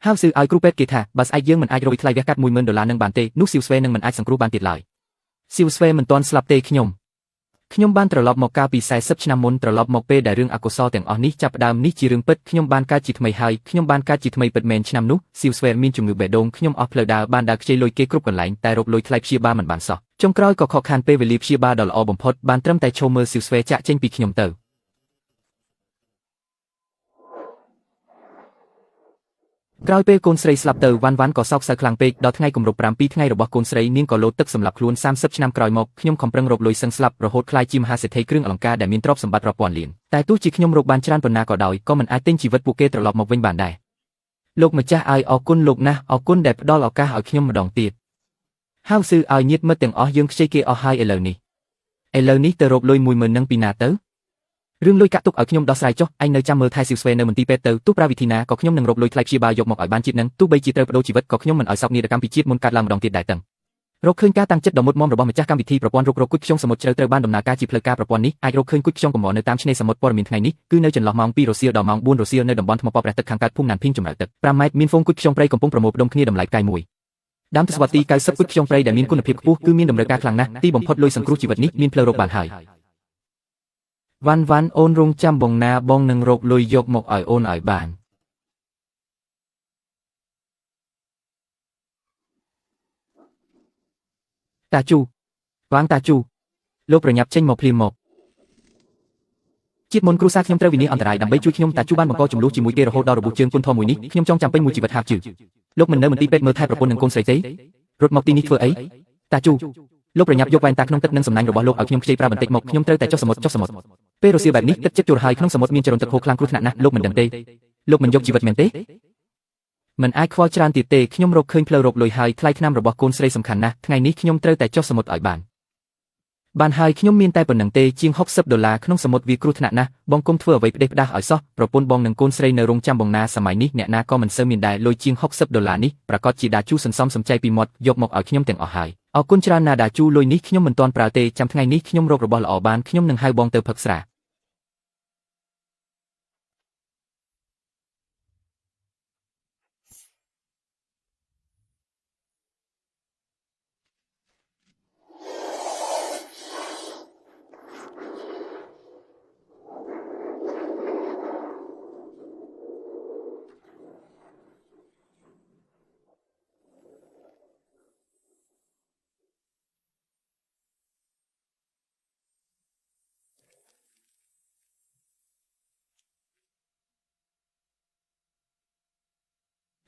ហៅស៊ឺឲ្យគ្រូពេទ្យគេថាបើស្អែកយើងមិនអាចរកថ្លៃវះកាត់10000ដុល្លារនឹងបានទេនោះស៊ីវស្វេនឹងមិនអាចសង្គ្រោះបានទៀតឡើយស៊ីវស្វេមិនទាន់ស្លាប់ទេខ្ញុំបានត្រឡប់មកកាលពី40ឆ្នាំមុនត្រឡប់មកពេលដែលរឿងអកុសលទាំងអស់នេះចាប់ផ្ដើមនេះជារឿងពិតខ្ញុំបានកើតជាថ្មីហើយខ្ញុំបានកើតជាថ្មីពិតមែនឆ្នាំនោះស៊ីវស្វេមានជំងឺបេះដូងខ្ញុំអស់ផ្លូវដើរបានដើរខ្ចីលុយគេគ្រប់កន្លែងតែរកលុយថ្លៃព្យាបាលមិនបានសោះចុងក្រោយក៏ខកខានពេលវេលាព្យាបាលដ៏ល្អបំផុតបានត្រឹមតែឈរមើលស៊ីវស្វេចាក់ចេញពីខ្ញុំទៅក្រោយពេលកូនស្រីស្លាប់ទៅវ៉ាន់វ៉ាន់ក៏សោកសៅខ្លាំងពេកដល់ថ្ងៃគម្រប់7ថ្ងៃរបស់កូនស្រីនាងក៏លោតទឹកសម្លាប់ខ្លួន30ឆ្នាំក្រោយមកខ្ញុំខំប្រឹងរកលុយសឹងស្លាប់រហូតក្លាយជាមហាសេដ្ឋីគ្រឿងអលង្ការដែលមានទ្រព្យសម្បត្តិរាប់ពាន់លានតែទោះជាខ្ញុំរកបានច្រើនប៉ុណ្ណាក៏ដោយក៏មិនអាចទិញជីវិតពួកគេត្រឡប់មកវិញបានដែរលោកម្ចាស់ឲ្យអរគុណលោកណាស់អរគុណដែលផ្ដល់ឱកាសឲ្យខ្ញុំម្ដងទៀតហៅស៊ឺឲ្យញាតិមិត្តទាំងអស់យើងខ្ចីគេអស់ហើយឥឡូវនេះទៅរកលុយ10000នឹងពីណាទៅរឿងលុយកាក់ទុកឲ្យខ្ញុំដោះស្រាយចុះឯងនៅចាំមើលថែស៊ីវស្វេនៅមន្ទីរពេទ្យទៅទោះប្រើវិធីណាក៏ខ្ញុំនឹងរកលុយថ្លៃព្យាបាលយកមកឲ្យបានជាតិនឹងទោះបីជាត្រូវបដូរជីវិតក៏ខ្ញុំមិនឲ្យសោកនាដកម្មពីជាតិមុនកាត់ឡើងម្ដងទៀតដែរតឹងរកឃើញការតាំងចិត្តដ៏មុតមមរបស់ម្ចាស់កម្មវិធីប្រព័ន្ធរុករកគុជខ្យងសមុទ្រជ្រៅត្រូវបានដំណើរការជាផ្លូវការប្រព័ន្ធនេះអាចរកឃើញគុជខ្យងកម្រនៅតាមឆ្នេរសមុទ្រព័ត៌មានថ្ងៃនេះគឺនៅចន្លោះម៉ោង2រសៀលដល់ម៉ោង4រសៀលនៅតំបន់ថ្មប៉ព្រះទឹកខាងកើតភូមិណានភីងជម្រៅទឹក5ម៉ែត្រមានហ្វូងគុជខ្យងព្រៃកំពុងប្រមូលផ្ដុំគ្នាតម្លៃផ្កាយមួយដើមទសវត្សទី90គុជខ្យងព្រៃដែលមានគុណភាពខ្ពស់គឺមានតម្រូវការខ្លាំងណាស់ទីបំផុតលុយសង្គ្រោះជីវិតនេះមានផ្លូវរកបានហើយវ៉ាន់វ៉ាន់អូនរងចាំបងណាបងនឹងរកលុយយកមកឲ្យអូនឲ្យបានតាជូវ៉ាងតាជូលោកប្រញាប់ចេញមកភ្លាមមកជាតិមុនគ្រួសារខ្ញុំត្រូវវិនិច្ឆ័យអន្តរាយដើម្បីជួយខ្ញុំតាជូបានបង្កចំនួនជាមួយគេរហូតដល់របួសជើងគុណធម៌មួយនេះខ្ញុំចង់ចាំពេញមួយជីវិតហាបជឺលោកមិននៅមន្ទីរពេទ្យមើលថែប្រពន្ធនិងកូនស្រីទេរត់មកទីនេះធ្វើអីតាជូលោកប្រញាប់យកវ៉ែនតាក្នុងទឹកនិងសំណាញ់របស់លោកឲ្យខ្ញុំខ្ចីប្រើបន្តិចមកខ្ញុំត្រូវតែចុះសមុទ្រចុះសមុទ្រពេលរសៀលបែបនេះទឹកចិត្តជូរហើយក្នុងសមុទ្រមានចរន្តទឹកហូរខ្លាំងគ្រោះថ្នាក់ណាស់លោកមិនដឹងទេលោកមិនយកជីវិតមែនទេមិនអាចខ្វល់ច្រើនទៀតទេខ្ញុំរកឃើញផ្លូវរកលុយហើយថ្លៃថ្នាំរបស់កូនស្រីសំខាន់ណាស់ថ្ងៃនេះខ្ញុំត្រូវតែចុះសមុទ្រឲ្យបានបានហើយខ្ញុំមានតែប៉ុណ្្នឹងទេជាង60ដុល្លារក្នុងសមុទ្រវាគ្រោះថ្នាក់ណាស់បងគុំធ្វើអ្វីផ្ដេសផ្ដាសឲ្យសោះប្រពន្ធបងនិងកូនស្រីនៅរងចាំបងណាសម័យនេះអ្នកណាក៏មិនសូវមានដែរលុយជាង60ដុល្លារនេះប្រកាសជាដាជូសន្សំសំចៃពីមាត់យកមកឲ្យខ្ញុំទាំងអស់ហើយអរគុណច្រើនណាស់ដាជូលុយនេះខ្ញុំមិនទាន់ប្រើទេចាំថ្ងៃនេះខ្ញុំរករបស់ល្អបានខ្ញុំនឹងហៅបងទៅផឹកស្រា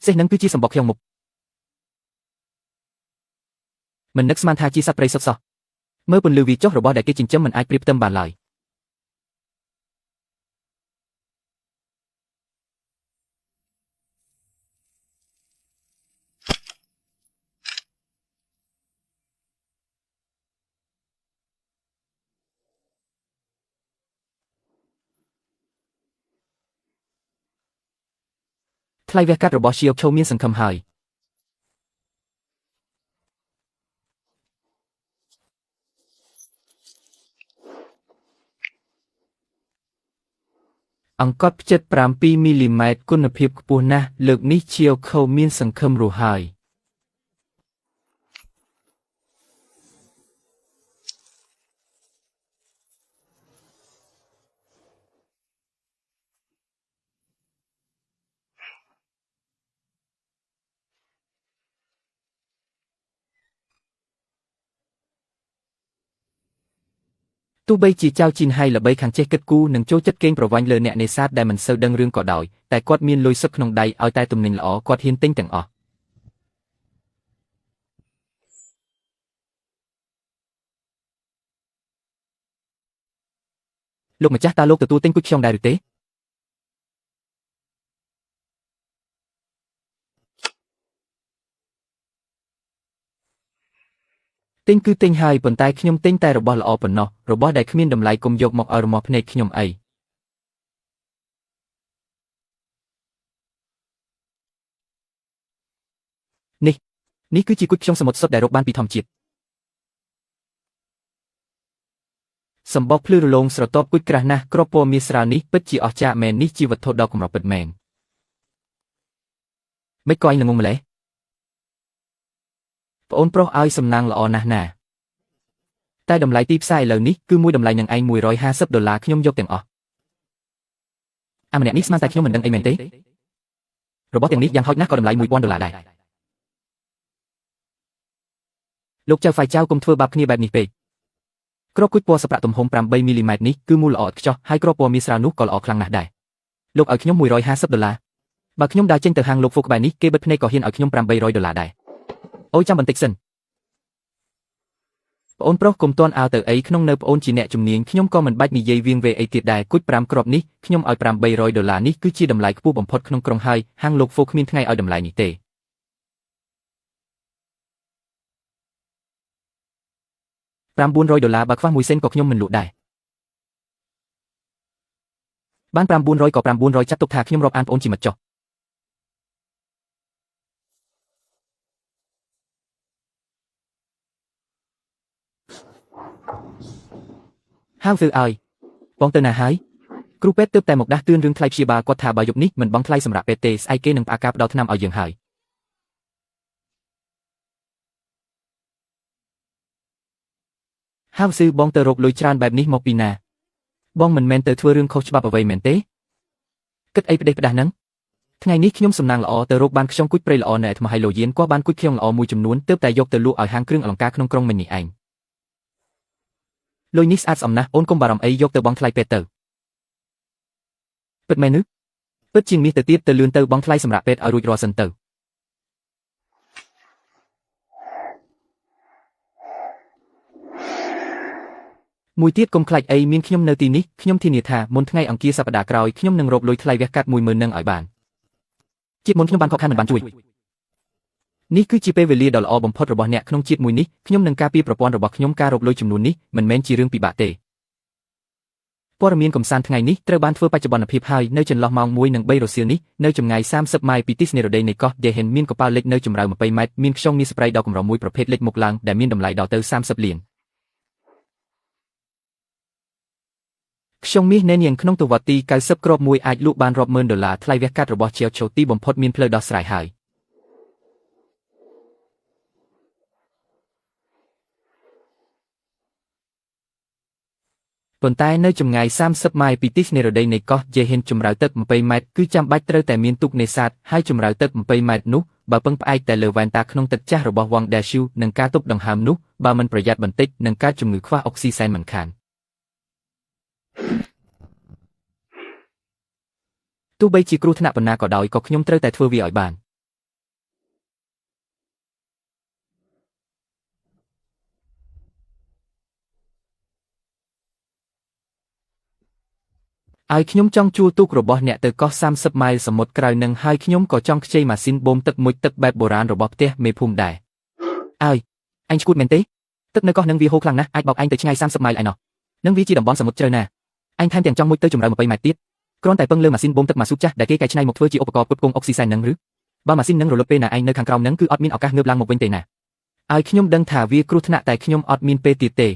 សេះនឹងគឺជាសម្បកខ្យងមុខមិននឹកស្មានថាជាសត្វព្រៃសុទ្ធសោះមើលពន្លឺវាចុះរបស់ដែលគេចិញ្ចឹមមិនអាចប្រៀបផ្ទឹមបានឡើយថ្លៃវះកាត់របស់ជាវឈូមានសង្ឃឹមហើយអង្កត់ផ្ចិត7មីលីម៉ែត្រគុណភាពខ្ពស់ណាស់លើកនេះជាវខូមានសង្ឃឹមរស់ហើយទោះបីជាចៅជីនហៃល្បីខាងចេះគិតគូរនិងចូលចិត្តកេងប្រវ័ញ្ចលើអ្នកនេសាទដែលមិនសូវដឹងរឿងក៏ដោយតែគាត់មានលុយសុទ្ធក្នុងដៃឲ្យតែទំនិញល្អគាត់ហ៊ានទិញទាំងអស់លោកម្ចាស់តើលោកទទួលទិញគុជខ្យងដែរឬទេទិញគឺទិញហើយប៉ុន្តែខ្ញុំទិញតែរបស់ល្អប៉ុណ្ណោះរបស់ដែលគ្មានតម្លៃកុំយកមកឲ្យរមាស់ភ្នែកខ្ញុំអីនេះគឺជាគុជខ្យងសមុទ្រសុទ្ធដែលរកបានពីធម្មជាតិសម្បកភ្លឺរលោងស្រទាប់គុជក្រាស់ណាស់គ្រាប់ពណ៌មាសស្រាលនេះពិតជាអស្ចារ្យមែននេះជាវត្ថុដ៏កម្រពិតមែន មិនក៏ឯងល្ងងម្លេះប្អូនប្រុសឲ្យសំណាងល្អណាស់ណាតែតម្លៃទីផ្សារឥឡូវនេះគឺមួយតម្លៃនឹងឯង150ដុល្លារខ្ញុំយកទាំងអស់អាម្នាក់នេះស្មានតែខ្ញុំមិនដឹងអីមែនទេរបស់ទាំងនេះយ៉ាងហោចណាស់ក៏តម្លៃ1000ដុល្លារដែរលោកចៅហ្វៃចៅកុំធ្វើបាបគ្នាបែបនេះពេកគ្រាប់គុជពណ៌សប្រាក់ទំហំ8មីលីម៉ែត្រនេះគឺមូលល្អឥតខ្ចោះហើយគ្រាប់ពណ៌មាសស្រាលនោះក៏ល្អខ្លាំងណាស់ដែរលោកឲ្យខ្ញុំ150ដុល្លារបើខ្ញុំដើរចេញទៅហាងលោកហ្វូក្បែរនេះគេបិទភ្នែកក៏ហ៊ានឲ្យខ្ញុំ800ដុល្លារដែរអូយចាំបន្តិចសិនប្អូនប្រុសកុំទាន់អើទៅអីក្នុងនៅប្អូនជាអ្នកជំនាញខ្ញុំក៏មិនបាច់និយាយវៀងវេអីទៀតដែរគុជ5គ្រាប់នេះខ្ញុំឲ្យ800ដុល្លារនេះគឺជាតម្លៃខ្ពស់បំផុតក្នុងក្រុងហើយហាងលោកហ្វូគ្មានថ្ងៃឲ្យតម្លៃនេះទេ900ដុល្លារបើខ្វះ1សេនក៏ខ្ញុំមិនលក់ដែរបាន900ក៏900ចាត់ទុកថាខ្ញុំរាប់អានប្អូនជាមិត្តចុះហៅធ្វើឲ្យបងទៅណាហើយគ្រូពេទ្យទើបតែមកដាស់តឿនរឿងថ្លៃព្យាបាលគាត់ថាបើយប់នេះមិនបង់ថ្លៃសម្រាប់ពេទ្យទេស្អែកគេនឹងផ្អាកការផ្ដល់ថ្នាំឲ្យយើងហើយហៅស៊ឺបងទៅរកលុយច្រើនបែបនេះមកពីណាបងមិនមែនទៅធ្វើរឿងខុសច្បាប់អ្វីមែនទេគិតអីផ្ដេសផ្ដាស់ហ្នឹងថ្ងៃនេះខ្ញុំសំណាងល្អទៅរកបានខ្យងគុជព្រៃល្អនៅឯថ្មហៃឡូយៀនក៏បានគុជខ្យងល្អមួយចំនួនទើបតែយកទៅលក់ឲ្យហាងគ្រឿងអលង្ការក្នុងក្រុងមិញនេះឯងលុយនេះស្អាតស្អំណាស់អូនកុំបារម្ភអីយកទៅបង់ថ្លៃពេទ្យទៅពិតមែនឬពិតជាងនេះទៅទៀតទៅលឿនទៅបង់ថ្លៃសម្រាប់ពេទ្យឲ្យរួចរាល់សិនទៅមួយទៀតកុំខ្លាចអីមានខ្ញុំនៅទីនេះខ្ញុំធានាថាមុនថ្ងៃអង្គារសប្តាហ៍ក្រោយខ្ញុំនឹងរកលុយថ្លៃវះកាត់10000នឹងឲ្យបានជាតិមុនខ្ញុំបានខកខានមិនបានជួយនេះគឺជាពេលវេលាដ៏ល្អបំផុតរបស់អ្នកក្នុងជាតិមួយនេះខ្ញុំនឹងការពារប្រព័ន្ធរបស់ខ្ញុំការរកលុយចំនួននេះមិនមែនជារឿងពិបាកទេព័ត៌មានកំសាន្តថ្ងៃនេះត្រូវបានធ្វើបច្ចុប្បន្នភាពហើយនៅចន្លោះម៉ោង1:03រសៀលនេះនៅចម្ងាយ30ម៉ាយពីទីស្នេរតីនៃកោះដេហិនមានកប៉ាល់លិចនៅជម្រៅ20ម៉ែត្រមានខ្យងមាសស្ប្រៃដ៏កម្រមួយប្រភេទលិចមុខឡើងដែលមានតម្លៃដល់ទៅ30លានខ្យងមាសណែនយ៉ាងក្នុងទសវត្សទី90គ្រាប់មួយអាចលក់បានរាប់ម៉ឺនដុល្លារថ្លៃវះកាត់របស់ជាវឈូទីបំផុតមានផ្លូវដោះស្រាយហើយប៉ុន្តែនៅចម្ងាយ30ម៉ាយពីទីស្នេរតីនៃកោះយេហិនជម្រៅទឹក20ម៉ែត្រគឺចាំបាច់ត្រូវតែមានទូកនេសាទហើយជម្រៅទឹក20ម៉ែត្រនោះបើពឹងផ្អែកតែលើវ៉ែនតាក្នុងទឹកចាស់របស់វ៉ាងដេស៊ូនិងការទប់ដង្ហើមនោះបើមិនប្រយ័ត្នបន្តិចនឹងកើតជំងឺខ្វះអុកស៊ីសែនមិនខានទោះបីជាគ្រោះថ្នាក់ប៉ុណ្ណាក៏ដោយក៏ខ្ញុំត្រូវតែធ្វើវាឲ្យបានឲ្យខ្ញុំចង់ជួលទូករបស់អ្នកទៅកោះ30ម៉ាយសមុទ្រក្រៅនឹងហើយខ្ញុំក៏ចង់ខ្ចីម៉ាស៊ីនបូមទឹកមុជទឹកបែបបុរាណរបស់ផ្ទះមេភូមិដែរឲ្យអញឈួតមែនទេទឹកនៅកោះនឹងវាហូរខ្លាំងណាស់អាចបោកឯងទៅឆ្ងាយ30ម៉ាយឯណោះនឹងវាជាតំបន់សមុទ្រជ្រៅណាស់ឯងថែមទាំងចង់មុជទៅជម្រៅ20ម៉ែត្រទៀតគ្រាន់តែពឹងលើម៉ាស៊ីនបូមទឹកម៉ាស៊ូតចាស់ដែលគេកែច្នៃមកធ្វើជាឧបករណ៍ផ្គត់ផ្គង់អុកស៊ីសែននឹងឬបើម៉ាស៊ីននឹងរលត់ពេលណាឯងនៅខាងក្រោមនឹងគឺអត់មានឱកាសងើបឡើងមកវិញទេណាឲ្យខ្ញុំដឹងថាវាគ្រោះថ្នាក់តែខ្ញុំអត់មានពេលទៀតទេ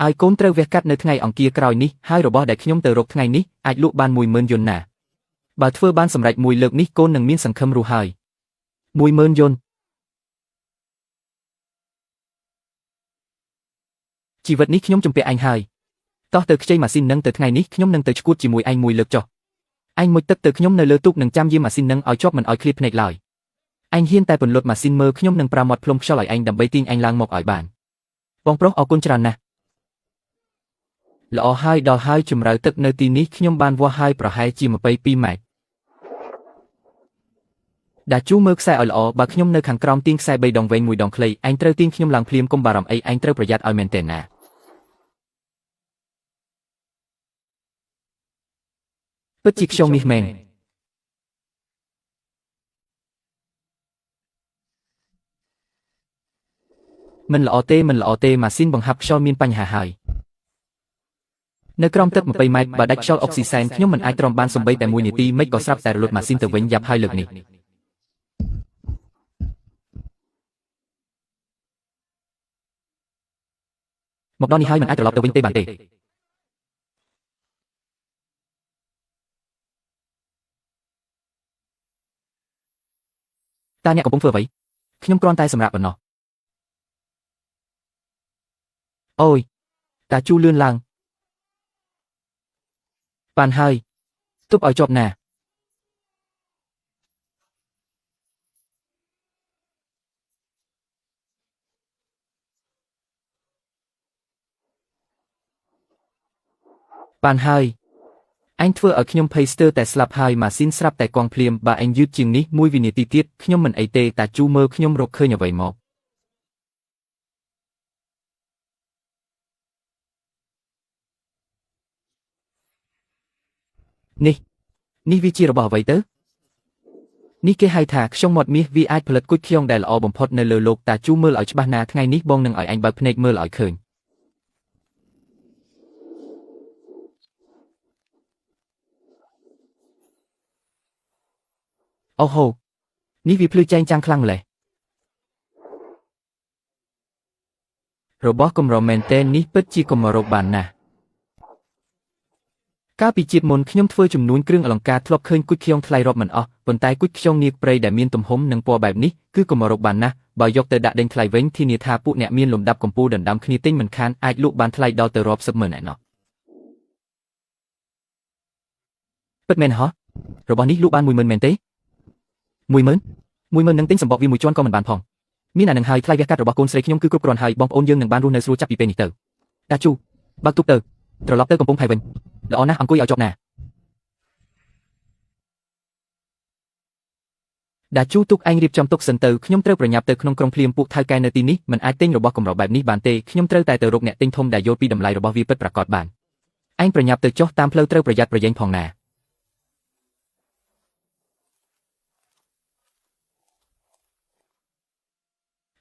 ឲ្យកូនត្រូវវះកាត់នៅថ្ងៃអង្គារក្រោយនេះហើយរបស់ដែលខ្ញុំទៅរកថ្ងៃនេះអាចលក់បាន10000យុនណាបើធ្វើបានសម្រេចមួយលើកនេះកូននឹងមានសង្ឃឹមរស់ហើយ10000យុនជីវិតនេះខ្ញុំជំពាក់ឯងហើយតោះទៅខ្ចីម៉ាស៊ីននឹងទៅថ្ងៃនេះខ្ញុំនឹងទៅឈួតជាមួយឯងមួយលើកចុះឯងមុជទឹកទៅខ្ញុំនៅលើទូកនឹងចាំយាមម៉ាស៊ីននឹងឲ្យជាប់មិនឲ្យឃ្លាតភ្នែកឡើយឯងហ៊ានតែពន្លត់ម៉ាស៊ីនមើលខ្ញុំនឹងប្រាមាត់ផ្លុំខ្យល់ឲ្យឯងដើម្បីទាញឯងឡើងមកឲ្យបានបងប្រុសអរគុណច្រើនណាស់ល្អហើយដល់ហើយជម្រៅទឹកនៅទីនេះខ្ញុំបានវាស់ហើយប្រហែលជា22ម៉ែត្រដាជូមើលខ្សែឲ្យល្អបើខ្ញុំនៅខាងក្រោមទាញខ្សែ3ដងវែង1ដងខ្លីឯងត្រូវទាញខ្ញុំឡើងភ្លាមកុំបារម្ភអីឯងត្រូវប្រយ័ត្នឲ្យមែនទេណាពិតជាខ្យងនេះមែនមិនល្អទេមិនល្អទេម៉ាស៊ីនបង្ហាប់ខ្យល់មានបញ្ហាហើយនៅក្រោមទឹក20ម៉ែត្របើដាច់ខ្យល់អុកស៊ីសែនខ្ញុំមិនអាចទ្រាំបានសូម្បីតែ1នាទីមិនក៏ស្រាប់តែរលត់ម៉ាស៊ីនទៅវិញយ៉ាប់ហើយលើកនេះមកដល់នេះហើយមិនអាចត្រឡប់ទៅវិញទេបានទេ តើអ្នកកំពុងធ្វើអ្វីខ្ញុំគ្រាន់តែសម្រាកប៉ុណ្ណោះអូយតាជូលឿនឡើងបានហើយទប់ឲ្យជាប់ណាបានហើយអញធ្វើឲ្យខ្ញុំភ័យស្ទើរតែស្លាប់ហើយម៉ាស៊ីនស្រាប់តែកងភ្លាមបើអញយឺតជាងនេះមួយវិនាទីទៀតខ្ញុំមិនអីទេតាជូមើលខ្ញុំរកឃើញអ្វីមកនេះនេះវាជារបស់អ្វីទៅនេះគេហៅថាខ្យងមាត់មាសវាអាចផលិតគុជខ្យងដែលល្អបំផុតនៅលើលោកតាជូមើលឲ្យច្បាស់ណាថ្ងៃនេះបងនឹងឲ្យអញបើកភ្នែកមើលឲ្យឃើញអូហូនេះវាភ្លឺចែងចាំងខ្លាំងម្ល៉េះរបស់កម្រមែនទែននេះពិតជាកម្របានណាស់កាលពីជាតិមុនខ្ញុំធ្វើជំនួញគ្រឿងអលង្ការធ្លាប់ឃើញគុជខ្យងថ្លៃរាប់មិនអស់ប៉ុន្តែគុជខ្យងនាគព្រៃដែលមានទំហំនិងពណ៌បែបនេះគឺកម្របានណាស់បើយកទៅដាក់ដេញថ្លៃវិញធានាថាពួកអ្នកមានលំដាប់កំពូលដណ្ដើមគ្នាទិញមិនខានអាចលក់បានថ្លៃដល់ទៅរាប់សិបម៉ឺនឯណោះពិតមែនហ៎របស់នេះលក់បាន10000មែនទេ10000 10000នឹងទិញសម្បកវាមួយជាន់ក៏មិនបានផងមានអានឹងហើយថ្លៃវះកាត់របស់កូនស្រីខ្ញុំគឺគ្រប់គ្រាន់ហើយបងប្អូនយើងនឹងបានរស់នៅស្រួលចាប់ពីពេលនេះទៅតាជូបើកទូកទៅត្រឡប់ទៅកំពង់ផែវិញល្អណាស់អង្គុយឲ្យជាប់ណាដាជូទុកឯងរៀបចំទុកសិនទៅខ្ញុំត្រូវប្រញាប់ទៅក្នុងក្រុងភ្លាមពួកថៅកែនៅទីនេះមិនអាចទិញរបស់កម្របែបនេះបានទេខ្ញុំត្រូវតែទៅរកអ្នកទិញធំដែលយល់ពីតម្លៃរបស់វាពិតប្រាកដបានឯងប្រញាប់ទៅចុះតាមផ្លូវត្រូវប្រយ័ត្នប្រយែងផងណា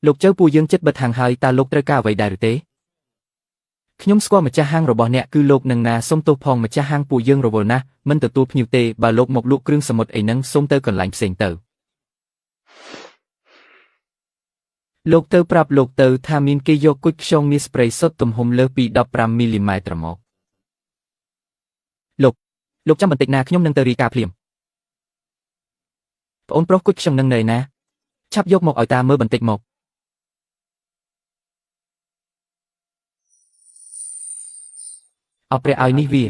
លោកចៅពួកយើងចិត្តបិទហាងហើយតើលោកត្រូវការអ្វីដែរឬទេខ្ញុំស្គាល់ម្ចាស់ហាងរបស់អ្នកគឺលោកនឹងណាសូមទោសផងម្ចាស់ហាងពួកយើងរវល់ណាស់មិនទទួលភ្ញៀវទេបើលោកមកលក់គ្រឿងសមុទ្រអីហ្នឹងសូមទៅកន្លែងផ្សេងទៅលោកទៅប្រាប់លោកទៅថាមានគេយកគុជខ្យងមាសព្រៃសុទ្ធទំហំលើសពី15មីលីម៉ែត្រមកលោកចាំបន្តិចណាខ្ញុំនឹងទៅរាយការណ៍ភ្លាមប្អូនប្រុសគុជខ្យងនឹងនៅឯណាឆាប់យកមកឲ្យតាមើលបន្តិចមកអរព្រះឲ្យនេះវា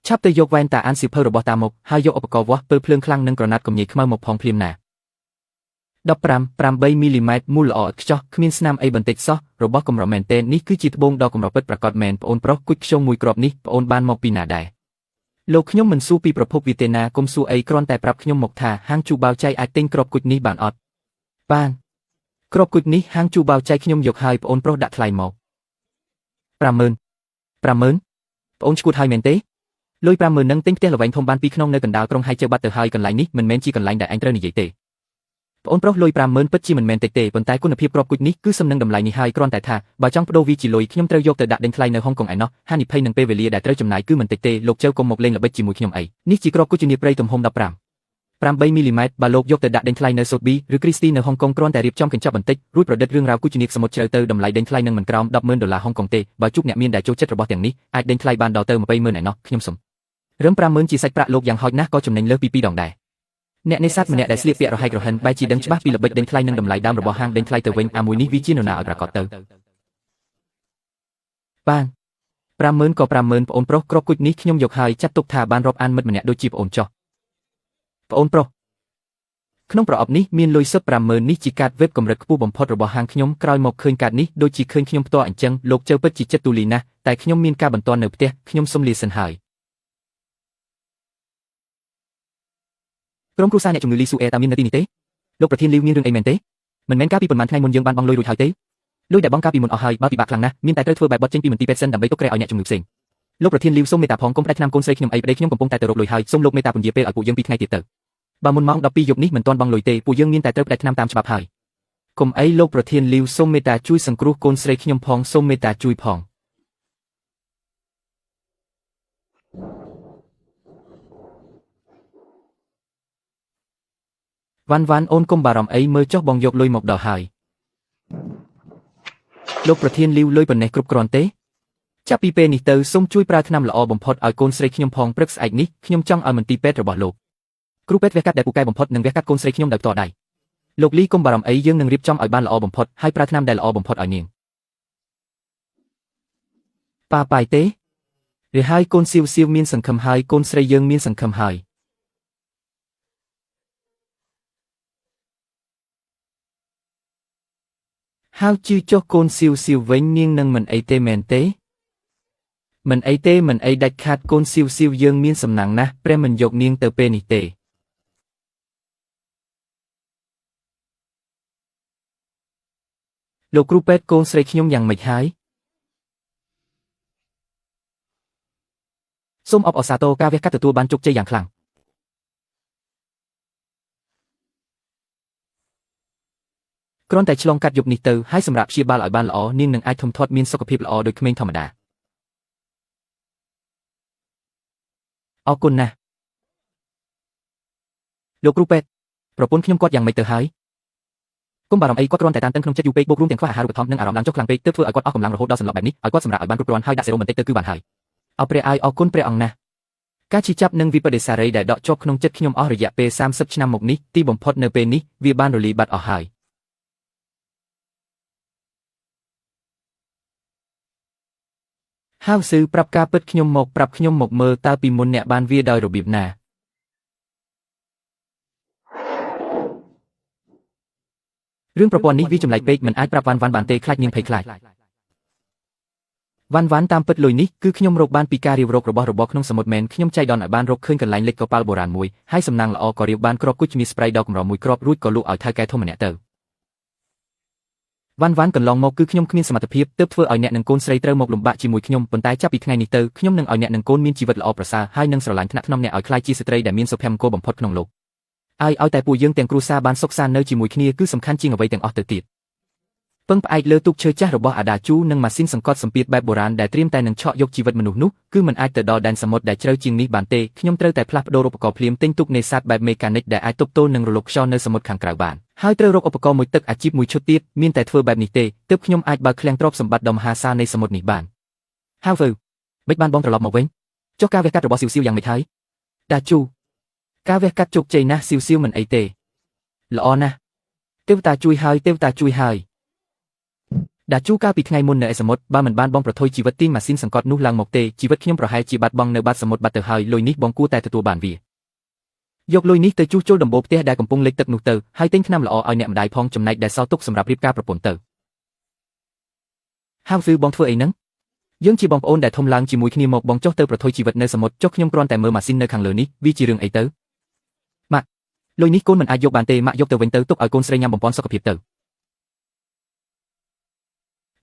ឆាប់ទៅយកវ៉ែនតាអានសៀវភៅរបស់តាមកហើយយកឧបករណ៍វាស់ពើភ្លើងខ្លាំងនិងក្រណាត់កំញីខ្មៅមកផងភ្លាមណា15 8មីលីម៉ែត្រមូលល្អឥតខ្ចោះគ្មានស្នាមអីបន្តិចសោះរបស់កម្រមែនទែននេះគឺជាត្បូងដ៏កម្រពិតប្រាកដមែនប្អូនប្រុសគុជខ្យងមួយគ្រាប់នេះប្អូនបានមកពីណាដែរលោកខ្ញុំមិនសួរពីប្រភពវាទេណាកុំសួរអីគ្រាន់តែប្រាប់ខ្ញុំមកថាហាងជូបាវចៃអាចទិញគ្រាប់គុជនេះបានអត់បានគ្រាប់គុជនេះហាងជូបាវចៃខ្ញុំយកហើយប្អូនប្រុសដាក់ថ្លៃមក50000 50000ប្អូនឈួតហើយមែនទេលុយ50000នឹងទិញផ្ទះល្វែងធំបានពីរខ្នងនៅកណ្ដាលក្រុងហើយជើបាត់ទៅហើយកន្លែងនេះមិនមែនជាកន្លែងដែលអញត្រូវនិយាយទេប្អូនប្រុសលុយ50000ពិតជាមិនមែនតិចទេប៉ុន្តែគុណភាពគ្រាប់គុជនេះគឺសំនឹងតម្លៃនេះហើយគ្រាន់តែថាបើចង់ប្ដូរវាជាលុយខ្ញុំត្រូវយកទៅដាក់ដេញថ្លៃនៅហុងកុងឯណោះហានិភ័យនឹងពេលវេលាដែលត្រូវចំណាយគឺមិនតិចទេលោកចៅកុំមកលេងល្បិចជាមួយខ្ញុំអីនេះជាគ្រាប់គុជនាព្រៃទំហំ15 8មីលីម៉ែត្របើលោកយកទៅដាក់ដេញថ្លៃនៅសូតប៊ីឬគ្រីស្ទីនៅហុងកុងគ្រាន់តែរៀបចំកញ្ចប់បន្តិចរួចប្រឌិតរឿងរ៉ាវគុជនាគសមុទ្រជ្រៅទៅតម្លៃដេញថ្លៃនឹងមិនក្រោម100,000ដុល្លារហុងកុងទេបើជួបអ្នកមានដែលចូលចិត្តរបស់ទាំងនេះអាចដេញថ្លៃបានដល់ទៅ200,000ឯណោះខ្ញុំសុំរឹម50000ជាសាច់ប្រាក់លោកយ៉ាងហោចណាស់ក៏ចំណេញលើសពី2ដងដែរអ្នកនេសាទម្នាក់ដែលស្លៀកពាក់រហែករហិនបែរជាដឹងច្បាស់ពីល្បិចដេញថ្លៃនិងតម្លៃដើមរបស់ហាងដេញថ្លៃទៅវិញអាមួយនេះវាជានរណាឲ្យប្រាកដទៅបាន50000ក៏50000ប្អូនប្រុសគ្រាប់គុជនេះខ្ញុំយកហើយចាត់ទុកថាបានរាប់អានមិត្តម្នាក់ដូចជាប្អូនចុះប្អូនប្រុសក្នុងប្រអប់នេះមានលុយសុទ្ធ50000នេះជាកាតវេបកម្រិតខ្ពស់បំផុតរបស់ហាងខ្ញុំក្រោយមកឃើញកាតនេះដូចជាឃើញខ្ញុំផ្ទាល់អញ្ចឹងលោកចៅពិតជាចិត្តទូលាយណាស់តែខ្ញុំមានការបន្ទាន់នៅផ្ទះខ្ញុំសុំលាសិនហើយក្រុមគ្រួសារអ្នកជំងឺលីស៊ូអេតើមាននៅទីនេះទេលោកប្រធានលីវមានរឿងអីមែនទេមិនមែនកាលពីប៉ុន្មានថ្ងៃមុនយើងបានបង់លុយរួចហើយទេលុយដែលបង់កាលពីមុនអស់ហើយបើពិបាកខ្លាំងណាស់មានតែត្រូវធ្វើបែបបត់ចេញពីមន្ទីរពេទ្យសិនដើម្បីទុកគ្រែឲ្យអ្នកជំងឺផ្សេងលោកប្រធានលីវសូមមេត្តាផងកុំផ្ដាច់ថ្នាំកូនស្រីខ្ញុំអីប្តីខ្ញុំកំពុងតែទៅរកលុយហើយសូមលោកមេត្តាពន្យាពេលឲ្យពួកយើង2ថ្ងៃទៀតទៅបើមុនម៉ោង12យប់នេះមិនទាន់បង់លុយទេពួកយើងមានតែត្រូវផ្ដាច់ថ្នាំតាមច្បាប់ហើយកុំអីលោកប្រធានលីវសូមមេត្តាជួយសង្គ្រោះកូនស្រីខ្ញុំផងសូមមេត្តាជួយផងវ៉ាន់វ៉ាន់អូនកុំបារម្ភអីមើលចុះបងយកលុយមកដល់ហើយលោកប្រធានលីវលុយប៉ុណ្ណេះគ្រប់គ្រាន់ទេ ចាប់ពីពេលនេះទៅសូមជួយប្រើថ្នាំល្អបំផុតឲ្យកូនស្រីខ្ញុំផងព្រឹកស្អែកនេះខ្ញុំចង់ឲ្យមន្ទីរពេទ្យរបស់លោកគ្រូពេទ្យវះកាត់ដែលពូកែបំផុតនឹងវះកាត់កូនស្រីខ្ញុំដោយផ្ទាល់ដៃលោកលីកុំបារម្ភអីយើងនឹងរៀបចំឲ្យបានល្អបំផុតហើយប្រើថ្នាំដែលល្អបំផុតឲ្យនាងប៉ាប៉ៃទេឬហើយកូនសៀវសៀវមានសង្ឃឹមហើយកូនស្រីយើងមានសង្ឃឹមហើយហៅជឿចុះកូនសៀវសៀវវិញនាងនឹងមិនអីទេមែនទេមិនអីទេមិនអីដាច់ខាតកូនសៀវសៀវយើងមានសំណាងណាស់ព្រះមិនយកនាងទៅពេលនេះទេលោកគ្រូពេទ្យកូនស្រីខ្ញុំយ៉ាងម៉េចហើយសូមអបអរសាទរការវះកាត់ទទួលបានជោគជ័យយ៉ាងខ្លាំងគ្រាន់តែឆ្លងកាត់យប់នេះទៅហើយសម្រាប់ព្យាបាលឲ្យបានល្អនាងនឹងអាចធំធាត់មានសុខភាពល្អដូចក្មេងធម្មតាអរគុណណាស់លោកគ្រូពេទ្យប្រពន្ធខ្ញុំគាត់យ៉ាងម៉េចទៅហើយកុំបារម្ភអីគាត់គ្រាន់តែតានតឹងក្នុងចិត្តយូរពេកបូករួមទាំងខ្វះអាហារូបត្ថម្ភនិងអារម្មណ៍ឡើងចុះខ្លាំងពេកទើបធ្វើឲ្យគាត់អស់កម្លាំងរហូតដល់សន្លប់បែបនេះឲ្យគាត់សម្រាកឲ្យបានគ្រប់គ្រាន់ហើយដាក់សេរ៉ូមបន្តិចទៅគឺបានហើយអរព្រះអាយអរគុណព្រះអង្គណាស់ការឈឺចាប់និងវិបដិសារីដែលដកជាប់ក្នុងចិត្តខ្ញុំអស់រយៈពេល30ឆ្នាំមកនេះទីបំផុតនៅពេលនេះវាបានរលាយបាត់អស់ហើយហៅស៊ឺប្រាប់ការពិតខ្ញុំមកប្រាប់ខ្ញុំមកមើលតើពីមុនអ្នកបានវាដោយរបៀបណារឿងប្រព័ន្ធនេះវាចម្លែកពេកមិនអាចប្រាប់វ៉ាន់វ៉ាន់បានទេខ្លាចនាងភ័យខ្លាចវ៉ាន់វ៉ាន់តាមពិតលុយនេះគឺខ្ញុំរកបានពីការរៀបរករបស់របរក្នុងសមុទ្រមែនខ្ញុំចៃដន្យឲ្យបានរកឃើញកន្លែងលិចកប៉ាល់បុរាណមួយហើយសំណាងល្អក៏រៀបបានគ្រាប់គុជមាសស្ប្រៃដ៏កម្រមួយគ្រាប់រួចក៏លក់ឲ្យថៅកែធំម្នាក់ទៅវ៉ាន់វ៉ាន់កន្លងមកគឺខ្ញុំគ្មានសមត្ថភាពទើបធ្វើឲ្យអ្នកនិងកូនស្រីត្រូវមកលំបាកជាមួយខ្ញុំប៉ុន្តែចាប់ពីថ្ងៃនេះទៅខ្ញុំនឹងឲ្យអ្នកនិងកូនមានជីវិតល្អប្រសើរហើយនឹងស្រឡាញ់ថ្នាក់ថ្នមអ្នកឲ្យក្លាយជាស្ត្រីដែលមានសុភមង្គលបំផុតក្នុងលោកឲ្យតែពួកយើងទាំងគ្រួសារបានសុខសាន្តនៅជាមួយគ្នាគឺសំខាន់ជាងអ្វីទាំងអស់ទៅទៀតពឹងផ្អែកលើទូកឈើចាស់របស់អាដាជូនិងម៉ាស៊ីនសង្កត់សម្ពាធបែបបុរាណដែលត្រៀមតែនឹងឆក់យកជីវិតមនុស្សនោះគឺមិនអាចទៅដល់ដែនសមុទ្រដែលជ្រៅជាងនេះបានទេខ្ញុំត្រូវតែផ្លាស់ប្ដូរឧបករណ៍ភ្លាមទិញទូកនេសាទបែបមេកានិកដែលអាចទប់ទល់នឹងរលកខ្យល់នៅសមុទ្រខាងក្រៅបានហើយត្រូវរកឧបករណ៍មួយទឹកអាជីពមួយឈុតទៀតមានតែធ្វើបែបនេះទេទើបខ្ញុំអាចបើកឃ្លាំងទ្រព្យសម្បត្តិដ៏មហាសាលនៃសមុទ្រនេះបានហៅវើមិនបានបងត្រឡប់មកវិញចុះការវះកាត់របស់សៀវសៀវយ៉ាងម៉េចហើយដាជូការវះកាត់ជោគជ័យណាស់សៀវសៀវមិនអីទេល្អណាស់ទេវតាជួយហើយទេវតាជួយហើយដាជូកាលពីថ្ងៃមុននៅឯសមុទ្របើមិនបានបងប្រថុយជីវិតទាញម៉ាស៊ីនសង្កត់នោះឡើងមកទេជីវិតខ្ញុំប្រហែលជាបាត់បង់នៅបាតសមុទ្របាត់ទៅហើយលុយនេះបងគួរតែទទួលបានវាយកលុយនេះទៅជួសជុលដំបូលផ្ទះដែលកំពុងលិចទឹកនោះទៅហើយទិញថ្នាំល្អឲ្យអ្នកម្ដាយផងចំណែកដែលសល់ទុកសម្រាប់រៀបការប្រពន្ធទៅហៅស៊ឺបងធ្វើអីហ្នឹងយើងជាបងប្អូនដែលធំឡើងជាមួយគ្នាមកបងចុះទៅប្រថុយជីវិតនៅសមុទ្រចុះខ្ញុំគ្រាន់តែមើលម៉ាស៊ីននៅខាងលើនេះវាជារឿងអីទៅម៉ាក់លុយនេះកូនមិនអាចយកបានទេម៉ាក់យកទៅវិញទៅទុកឲ្យកូនស្រីញ៉ាំបំពន់សុខភាពទៅ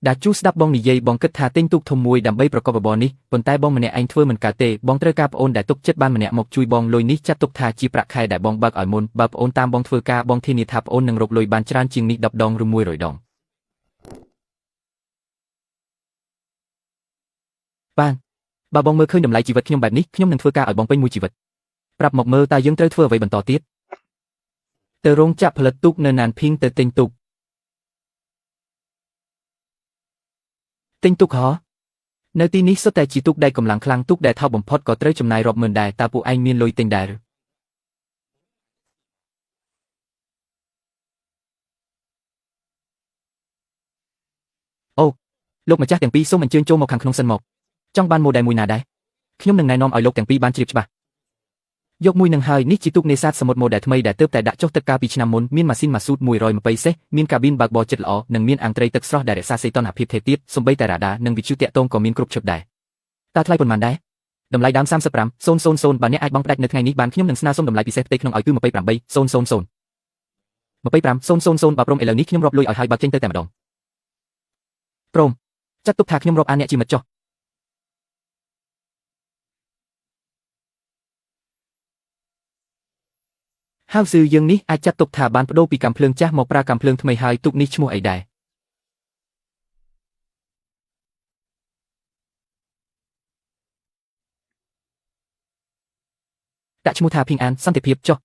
ដាជូស្ដាប់បងនិយាយបងគិតថាទិញទូកធំមួយដើម្បីប្រកបរបរនេះប៉ុន្តែបងម្នាក់ឯងធ្វើមិនកើតទេបងត្រូវការប្អូនដែលទុកចិត្តបានម្នាក់មកជួយបងលុយនេះចាត់ទុកថាជាប្រាក់ខែដែលបងបើកឲ្យមុនបើប្អូនតាមបងធ្វើការបងធានាថាប្អូននឹងរកលុយបានច្រើនជាងនេះ10ដងឬ100ដងបានបើបងមើលឃើញតម្លៃជីវិតខ្ញុំបែបនេះខ្ញុំនឹងធ្វើការឲ្យបងពេញមួយជីវិតប្រាប់មកមើលតើយើងត្រូវធ្វើអ្វីបន្តទៀតទៅរោងចក្រផលិតទូកនៅណានភីងទៅទិញទូកទិញទូកហ៎នៅទីនេះសុទ្ធតែជាទូកដែលកម្លាំងខ្លាំងទូកដែលថោកបំផុតក៏ត្រូវចំណាយរាប់ម៉ឺនដែរតើពួកឯងមានលុយទិញដែរអូលោកម្ចាស់ទាំងពីរសូមអញ្ជើញចូលមកខាងក្នុងសិនមកចង់បានម៉ូដែលមួយណាដែរខ្ញុំនឹងណែនាំឲ្យលោកទាំងពីរបានជ្រាបច្បាស់យកមួយនឹងហើយនេះជាទូកនេសាទសមុទ្រម៉ូដែលថ្មីដែលទើបតែដាក់ចុះទឹកកាលពីឆ្នាំមុនមានម៉ាស៊ីនម៉ាស៊ូត120សេះមានកាប៊ីនបើកបរចិត្តល្អនិងមានអាងត្រីទឹកស្រស់ដែលរក្សាសីតុណ្ហភាពថេរទៀតសូម្បីតែរ៉ាដានិងវិទ្យុទាក់ទងក៏មានគ្រប់ឈុតដែរតើថ្លៃប៉ុន្មានដែរតម្លៃដើម35,000បើអ្នកអាចបង់ផ្ដាច់នៅថ្ងៃនេះបានខ្ញុំនឹងស្នើសុំតម្លៃពិសេសផ្ទៃក្នុងឲ្យគឺ28,000 25,000បើព្រមឥឡូវនេះខ្ញុំរាប់លុយឲ្យហើយបើចេញទៅតែម្ដងព្រមចាត់ទុកថាខ្ញុំរាប់អានអ្នកជាមិត្តចុះហៅស៊ឺយើងនេះអាចចាត់ទុកថាបានបដូរពីកាំភ្លើងចាស់មកប្រើកាំភ្លើងថ្មីហើយទូកនេះឈ្មោះអីដែរដាក់ឈ្មោះថាភីងអានសន្តិភាពចុះ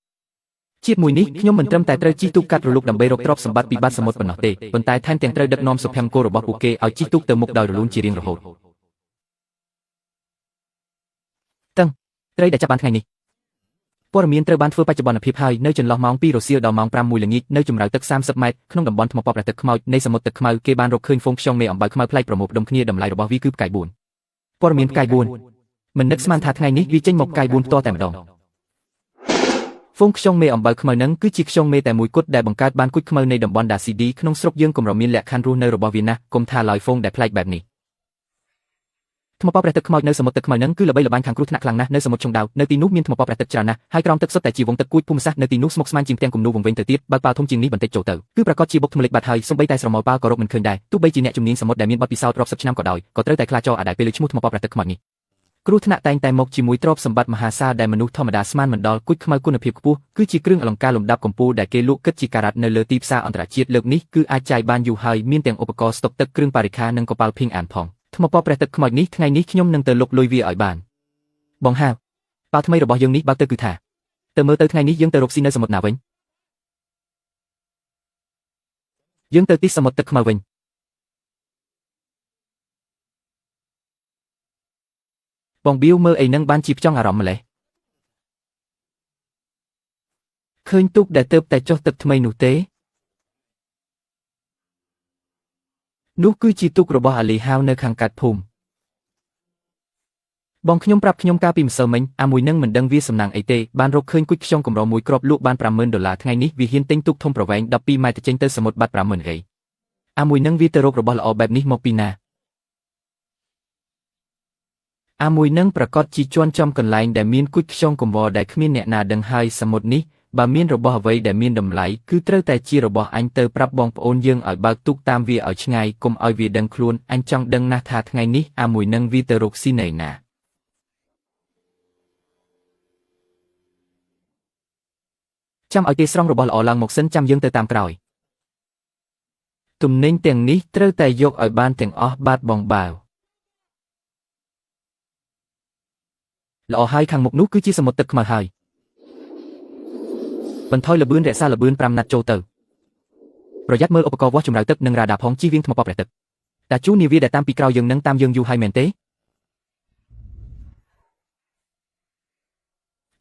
ជាតិមួយនេះខ្ញុំមិនត្រឹមតែត្រូវជិះទូកកាត់រលកដើម្បីរកទ្រព្យសម្បត្តិពីបាតសមុទ្រប៉ុណ្ណោះទេប៉ុន្តែថែមទាំងត្រូវដឹកនាំសុភមង្គលរបស់ពួកគេឲ្យជិះទូកទៅមុខដោយរលូនជារៀងរហូត។ ត្រីដែលចាប់បានថ្ងៃនេះព័ត៌មានត្រូវបានធ្វើបច្ចុប្បន្នភាពហើយនៅចន្លោះម៉ោង2រសៀលដល់ម៉ោង5មួយល្ងាចនៅជម្រៅទឹក30ម៉ែត្រក្នុងតំបន់ថ្មប៉ព្រះទឹកខ្មោចនៃសមុទ្រទឹកខ្មៅគេបានរកឃើញហ្វូងខ្យងមេអំបៅខ្មៅប្លែកប្រមូលផ្ដុំគ្នាតម្លៃរបស់វាគឺផ្កាយ4ព័ត៌មានផ្កាយ4មិននឹកស្មានថាថ្ងៃនេះវាចេញមកផ្កាយ4ផ្ទាល់តែម្ដងហ្វូងខ្យងមេអំបៅខ្មៅនឹងគឺជាខ្យងមេតែមួយគត់ដែលបង្កើតបានគុជខ្មៅនៃតំបន់ដាស៊ីឌីក្នុងស្រុកយើងកម្រមានលក្ខខណ្ឌរស់នៅរបស់វាណាស់កុំថាឡើយហ្វូងដែលប្លែកបែបនេះថ្មប៉ព្រះទឹកខ្មោចនៅសមុទ្រទឹកខ្មៅនឹងគឺល្បីល្បាញខាងគ្រោះថ្នាក់ខ្លាំងណាស់នៅសមុទ្រឆុងដាវនៅទីនោះមានថ្មប៉ព្រះទឹកច្រើនណាស់ហើយក្រោមទឹកសុទ្ធតែជាវងទឹកគួចភូមិសាស្ត្រនៅទីនោះស្មុគស្មាញជាងផ្ទាំងគំនូរវង្វេងទៅទៀតបើកប៉ាល់ធំជាងនេះបន្តិចចូលទៅគឺប្រាកដជាបុកថ្មលិចបាត់ហើយសូម្បីតែស្រមោលប៉ាល់ក៏រកមិនឃើញដែរទោះបីជាអ្នកជំនាញសមុទ្រដែលមានបទពិសោធន៍រាប់សិបឆ្នាំក៏ដោយក៏ត្រូវតែខ្លាចចោលអាដែលពេលលើឈ្មោះថ្មប៉ព្រះទឹកខ្មោចនេះគ្រោះថ្នាក់តែងតែមកជាមួយទ្រព្យសម្បត្តិមហាសាលដែលមនុស្សធម្មតាស្មានមិនដល់គុជខ្មៅគុណភាពខ្ពស់គឺជាគ្រឿងអលង្ការលំដាប់កំពូលដែលគេលក់គិតជាការ៉ាត់នៅលើទីផ្សារអន្តរជាតិលើកនេះគឺអាចចាយបានយូរហើយមានទាំងឧបករណ៍ស្តុកទឹកគ្រឿងបរិក្ខារនិងកប៉ាល់ភីងអានផងថ្មប៉ព្រះទឹកខ្មោចនេះថ្ងៃនេះខ្ញុំនឹងទៅលុកលុយវាឲ្យបានបងហាវប៉ាល់ថ្មីរបស់យើងនេះបើកទៅគឺថាទៅមើលទៅថ្ងៃនេះយើងទៅរកស៊ីនៅសមុទ្រណាវិញយើងទៅទីសមុទ្រទឹកខ្មៅវិញបងបៀវមើលអីនឹងបានជាផ្ចង់អារម្មណ៍ម្លេះឃើញទូកដែលទៅតែចុះទឹកថ្មីនោះទេនោះគឺជាទូករបស់អាលីហាវនៅខាងកាត់ភូមិបងខ្ញុំប្រាប់ខ្ញុំកាលពីម្សិលមិញអាមួយនឹងមិនដឹងវាសំណាងអីទេបានរកឃើញគុជខ្យងកម្រមួយគ្រាប់លក់បាន 50000 ដុល្លារថ្ងៃនេះវាហ៊ានទិញទូកធំប្រវែង12ម៉ែត្រចេញទៅសមុទ្របាត់ 50000 រៃអាមួយនឹងវាទៅរករបស់ល្អបែបនេះមកពីណាអាមួយនឹងប្រកាសជាជន់ចំកន្លែងដែលមានគុជខ្យងកម្រដែលគ្មានអ្នកណាដឹងហើយសមុទ្រនេះបើមានរបស់អ្វីដែលមានតម្លៃគឺត្រូវតែជារបស់អញទៅប្រាប់បងប្អូនយើងឲ្យបើកទូកតាមវាឲ្យឆ្ងាយកុំឲ្យវាដឹងខ្លួនអញចង់ដឹងណាស់ថាថ្ងៃនេះអាមួយនឹងវាទៅរកស៊ីនៅណាចាំឲ្យគេស្រង់របស់ល្អឡើងមកសិនចាំយើងទៅតាមក្រោយទំនិញទាំងនេះត្រូវតែយកឲ្យបានទាំងអស់បាទបងបាវល្អហើយខាងមុខនោះគឺជាសមុទ្រទឹកខ្មៅហើយបន្ថយល្បឿនរក្សាល្បឿន5ណាត់ចូលទៅប្រយ័ត្នមើលឧបករណ៍វាស់ជម្រៅទឹកនិងរ៉ាដាផងជៀសវាងថ្មប៉ព្រះទឹកតាជូនាវាដែលតាមពីក្រោយយើងនឹងតាមយើងយូរហើយមែនទេ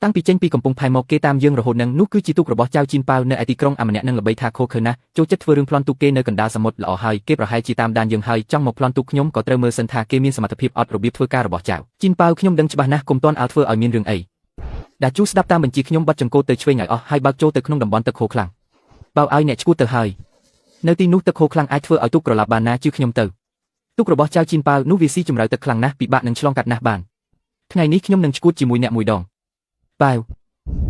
តាំងពីចេញពីកំពង់ផែមកគេតាមយើងរហូតនឹងនោះគឺជាទូករបស់ចៅជីនប៉ាវនៅឯទីក្រុងអាម្នាក់នឹងល្បីថាខូខើណាស់ចូលចិត្តធ្វើរឿងប្លន់ទូកគេនៅកណ្ដាលសមុទ្រល្អហើយគេប្រហែលជាតាមដានយើងហើយចង់មកប្លន់ទូកខ្ញុំក៏ត្រូវមើលសិនថាគេមានសមត្ថភាពអត់របៀបធ្វើការរបស់ចៅជីនប៉ាវខ្ញុំដឹងច្បាស់ណាស់កុំទាន់អាលធ្វើឲ្យមានរឿងអីដាជូស្ដាប់តាមបញ្ជាខ្ញុំបាត់ចង្កូតទៅឆ្វេងឲ្យអស់ហើយបើកចូលទៅក្នុងតំបន់ទឹកហូរខ្លាំងបើឲ្យអ្នកឈួតទៅហើយនៅទីនោះទឹកហូរខ្លាំងអាចធ្វើឲ្យទូកក្រឡាប់បានណាជឿខ្ញុំទៅទូករបស់ចៅជីនប៉ាវនោះវាស៊ីជម្រៅទឹកខ្លាំងណាស់ពិបាកនឹងឆ្លងកាត់ណាស់បានថ្ងៃនេះខ្ញុំនឹងឈួតជាមួយអ្នកមួយដងបាវ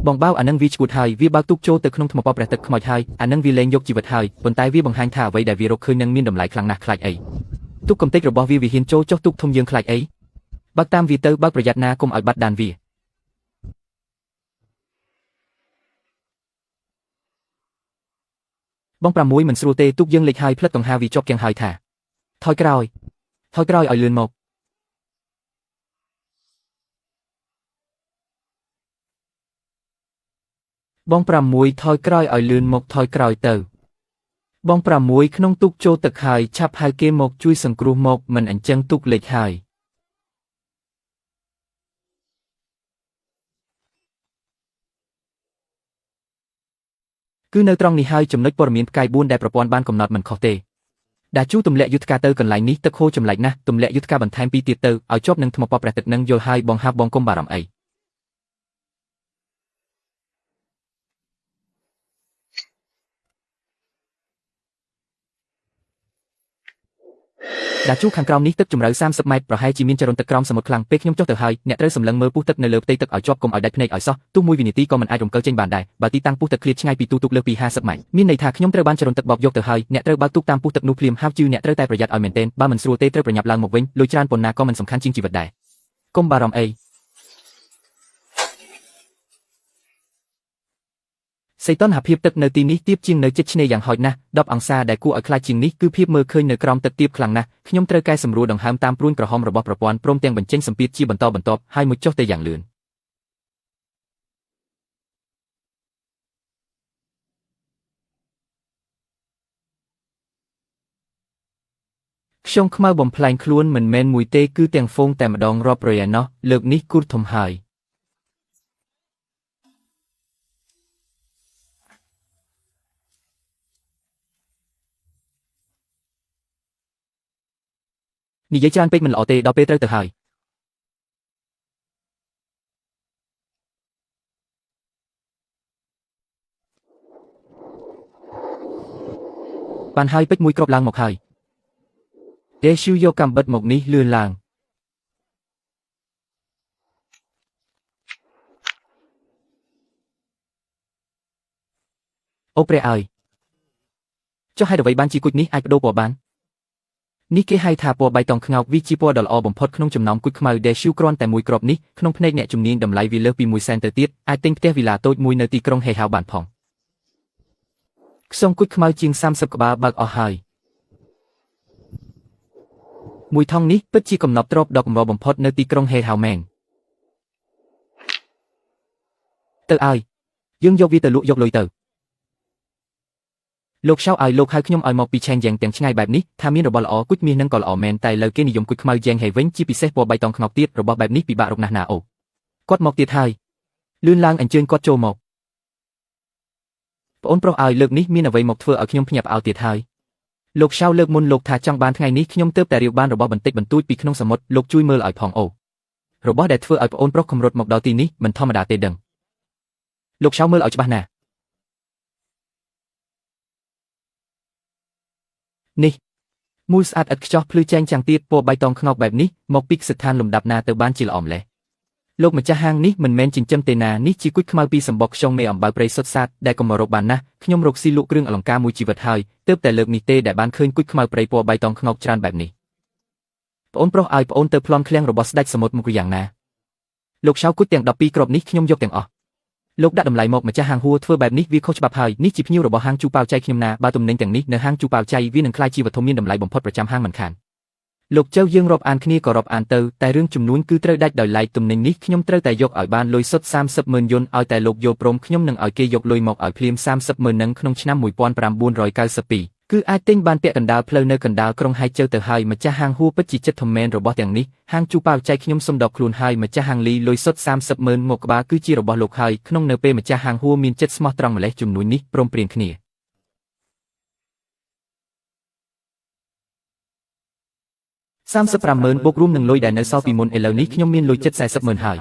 បងបាវអានឹងវាឈួតហើយវាបើកទូកចូលទៅក្នុងថ្មប៉ព្រះទឹកខ្មោចហើយអានឹងវាលែងយកជីវិតហើយប៉ុន្តែវាបង្ហាញថាអ្វីដែលវារកឃើញនឹងមានតម្លៃខ្លាំងណាស់ខ្លាចអីទូកកំទេចរបស់វាវាហ៊ានចូលចុះទូកធំយើងខ្លាចអីបើកតាមវាទៅបើកប្រយ័ត្នណាកុំឲ្យបាត់ដានវាបង6មិនស្រួលទេទូកយើងលេចហើយផ្លិតកង្ហាវាជាប់គៀងហើយថាថយក្រោយថយក្រោយឲ្យលឿនមកបង6ថយក្រោយឲ្យលឿនមកថយក្រោយទៅបង6ក្នុងទូកចូលទឹកហើយឆាប់ហៅគេមកជួយសង្គ្រោះមកមិនអញ្ចឹងទូកលេចហើយគឺនៅត្រង់នេះហើយចំណុចព័ត៌មានផ្កាយ4ដែលប្រព័ន្ធបានកំណត់មិនខុសទេដាជូទម្លាក់យុទ្ធការទៅកន្លែងនេះទឹកហូរចម្លែកណាស់ទម្លាក់យុទ្ធការបន្ថែមពីទៀតទៅឲ្យជាប់នឹងថ្មប៉ព្រះទឹកនឹងយល់ហើយបងហាប់បងកុំបារម្ភអីដាជូខាងក្រោមនេះទឹកជម្រៅ30ម៉ែត្រប្រហែលជាមានចរន្តទឹកក្រោមសមុទ្រខ្លាំងពេលខ្ញុំចុះទៅហើយអ្នកត្រូវសម្លឹងមើលពុះទឹកនៅលើផ្ទៃទឹកឲ្យជាប់កុំឲ្យដាច់ភ្នែកឲ្យសោះទោះមួយវិនាទីក៏មិនអាចរំកិលចេញបានដែរបើទីតាំងពុះទឹកឃ្លាតឆ្ងាយពីទូទូកលើសពី50ម៉ែត្រមានន័យថាខ្ញុំត្រូវបានចរន្តទឹកបោកយកទៅហើយអ្នកត្រូវបើកទូកតាមពុះទឹកនោះភ្លាមហាប់ជឿអ្នកត្រូវតែប្រយ័ត្នឲ្យមែនទែនបើមិនស្រួលទេត្រូវប្រញាប់ឡើងមកវិញលុយច្រើនប៉ុណ្ណាក៏មិនសំខាន់ជាងជីវិតដែរកុំបារម្ភអីសីតុណ្ហភាពទឹកនៅទីនេះទាបជាងនៅជិតឆ្នេរយ៉ាងហោចណាស់10អង្សាដែលគួរឲ្យខ្លាចជាងនេះគឺភាពមើលឃើញនៅក្រោមទឹកទាបខ្លាំងណាស់ខ្ញុំត្រូវកែសម្រួលដង្ហើមតាមព្រួញក្រហមរបស់ប្រព័ន្ធព្រមទាំងបញ្ចេញសម្ពាធជាបន្តបន្ទាប់ហើយមុជចុះទៅយ៉ាងលឿនខ្យងខ្មៅបំផ្លែងខ្លួនមិនមែនមួយទេគឺទាំងហ្វូងតែម្ដងរាប់រយឯណោះលើកនេះគូរធំហើយ និយាយច្រើនពេកមិនល្អទេដល់ពេលត្រូវទៅហើយបានហើយពេជ្រមួយគ្រាប់ឡើងមកហើយដេស៊ូយកកាំបិតមកនេះលឿនឡើងអូព្រះអើយចុះហេតុអ្វីបានជាគុជនេះអាចបដូរពណ៌បាននេះគេហៅថាពណ៌បៃតងខ្ងោកវាជាពណ៌ដ៏ល្អបំផុតក្នុងចំណោមគុជខ្មៅដែលស៊ូគ្រាន់តែមួយគ្រាប់នេះក្នុងភ្នែកអ្នកជំនាញតម្លៃវាលើសពី1សែនទៅទៀតអាចទិញផ្ទះវីឡាតូចមួយនៅទីក្រុងហេហៅបានផងខ្សងគុជខ្មៅជាង30ក្បាលបើកអស់ហើយមួយថងនេះពិតជាកំណប់ទ្រព្យដ៏កម្របំផុតនៅទីក្រុងហេហៅមែនទៅឲ្យយើងយកវាទៅលក់យកលុយទៅលោកឆៅឲ្យលោកហៅខ្ញុំឲ្យមកពីឆេងយ៉ាងទាំងឆ្ងាយបែបនេះថាមានរបស់ល្អគុជមាសនឹងក៏ល្អមែនតែលើគេនិយមគុជខ្មៅយ៉ាងហេវិញជាពិសេសពណ៌បៃតងខ្ងោកទៀតរបស់បែបនេះពិបាករកណាស់ណាអូគាត់មកទៀតហើយលឿនឡើងអញ្ជើញគាត់ចូលមកប្អូនប្រុសឲ្យលើកនេះមានអ្វីមកធ្វើឲ្យខ្ញុំភ្ញាក់ផ្អើលទៀតហើយលោកឆៅលើកមុនលោកថាចង់បានថ្ងៃនេះខ្ញុំទើបតែរៀបបានរបស់បន្តិចបន្តួចពីក្នុងសមុទ្រលោកជួយមើលឲ្យផងអូរបស់ដែលធ្វើឲ្យប្អូនប្រុសខំរត់មកដល់ទីនេះមិនធម្មតាទេដឹងលោកឆៅមើលឲ្យច្បាស់ណាស់នេះមូលស្អាតឥតខ្ចោះភ្លឺចែងចាំងទៀតពណ៌បៃតងខ្ងោកបែបនេះមកពីស្ថានលំដាប់ណាទៅបានជាល្អម្ល៉េះលោកម្ចាស់ហាងនេះមិនមែនចិញ្ចឹមទេណានេះជាគុជខ្មៅពីសម្បុកខ្យងមេអំបៅព្រៃសុទ្ធសាធដែលកុំមករកបានណាស់ខ្ញុំរកស៊ីលក់គ្រឿងអលង្ការមួយជីវិតហើយទើបតែលើកនេះទេដែលបានឃើញគុជខ្មៅព្រៃពណ៌បៃតងខ្ងោកច្រើនបែបនេះប្អូនប្រុសឲ្យប្អូនទៅប្លន់ឃ្លាំងរបស់ស្ដេចសមុទ្រមកយ៉ាងណាលោកឆៅគុជទាំង12គ្រាប់នេះខ្ញុំយកទាំងអស់លោកដាក់តម្លៃមកម្ចាស់ហាងហួរធ្វើបែបនេះវាខុសច្បាប់ហើយនេះជាភ្ញៀវរបស់ហាងជូប៉ាវចៃខ្ញុំណាបើទំនិញទាំងនេះនៅហាងជូប៉ាវចៃវានឹងក្លាយជាវត្ថុមានតម្លៃបំផុតប្រចាំហាងមិនខានលោកចៅយើងរាប់អានគ្នាក៏រាប់អានទៅតែរឿងចំនួនគឺត្រូវដាច់ដោយឡែកទំនិញនេះខ្ញុំត្រូវតែយកឲ្យបានលុយសុទ្ធ30ម៉ឺនយុនឲ្យតែលោកយល់ព្រមខ្ញុំនឹងឲ្យគេយកលុយមកឲ្យភ្លាម30ម៉ឺននឹងក្នុងឆ្នាំ1992គឺអាចទិញបានពាក់កណ្ដាលផ្លូវនៅកណ្ដាលក្រុងហៃជើទៅហើយម្ចាស់ហាងហួរពិតជាចិត្តធំមែនរបស់ទាំងនេះហាងជូប៉ាវចៃខ្ញុំសុំដកខ្លួនហើយម្ចាស់ហាងលីលុយសុទ្ធ30ម៉ឺនមកក្បាលគឺជារបស់លោកហើយក្នុងនៅពេលម្ចាស់ហាងហួរមានចិត្តស្មោះត្រង់ម្លេះជំនួញនេះព្រមព្រៀងគ្នា35ម៉ឺនបូករួមនឹងលុយដែលនៅសល់ពីមុនឥឡូវនេះខ្ញុំមានលុយជិត40ម៉ឺនហើយ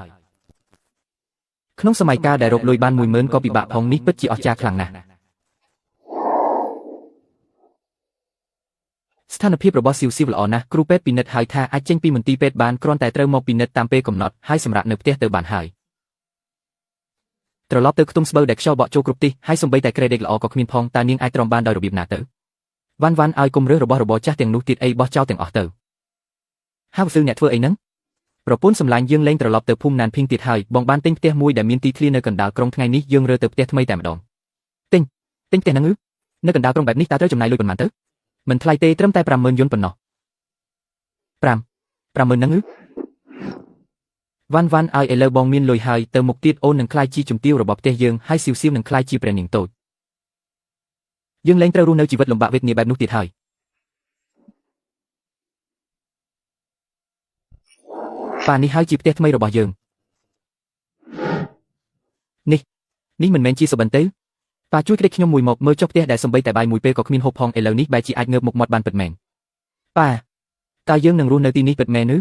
ក្នុងសម័យកាលដែលរកលុយបាន10000ក៏ពិបាកផងនេះពិតជាអស្ចារ្យខ្លាំងណាស់ស្ថានភាពរបស់ស៊ីវស៊ីវល្អណាស់គ្រូពេទ្យពិនិត្យហើយថាអាចចេញពីមន្ទីរពេទ្យបានគ្រាន់តែត្រូវមកពិនិត្យតាមពេលកំណត់ហើយសម្រាប់នៅផ្ទះទៅបានហើយត្រឡប់ទៅខ្ទង់ស្បូវដែលខ្យល់បក់ចូលគ្រប់ទិសហើយសូម្បីតែក្រេដេកល្អក៏គ្មានផងតើនាងអាចទ្រាំបានដោយរបៀបណាទៅវ៉ាន់វ៉ាន់ឲ្យគុំរើសរបស់របរចាស់ទាំងនោះទៀតអីបោះចោលទាំងអស់ទៅហៅស៊ឺអ្នកធ្វើអីហ្នឹងប្រពន្ធសម្លាញ់យើងលែងត្រឡប់ទៅភូមិណានភីងទៀតហើយបងបានទិញផ្ទះមួយដែលមានទីធ្លានៅកណ្ដាលក្រុងថ្ងៃនេះយើងរើទៅផ្ទះថ្មីតែម្ដងទិញផ្ទះហ្នឹងអឺនៅកណ្ដាលក្រុងបែបនេះតើត្រូវចំណាយលុយប៉ុន្មានទៅមិនថ្លៃទេត្រឹមតែ50000យុនប៉ុណ្ណោះ50000ហ្នឹងអឺវ៉ាន់វ៉ាន់ឲ្យឥឡូវបងមានលុយហើយទៅមុខទៀតអូននឹងក្លាយជាជំទាវរបស់ផ្ទះយើងហើយស៊ីវស៊ីវនឹងក្លាយជាព្រះនាងតូចយើងលែងត្រូវរស់នៅជីវិតលំបាកវេទនាបែបនោះទៀតហើយប៉ានេះហើយជាផ្ទះថ្មីរបស់យើងនេះមិនមែនជាសុបិនទេប៉ាជួយក្រិចខ្ញុំមួយមកមើលចុះផ្ទះដែលសំបីតែបាយមួយពេលក៏គ្មានហូបផងឥឡូវនេះបែរជាអាចងើបមុខមាត់បានពិតមែនប៉ាតើយើងនឹងរស់នៅទីនេះពិតមែនឬ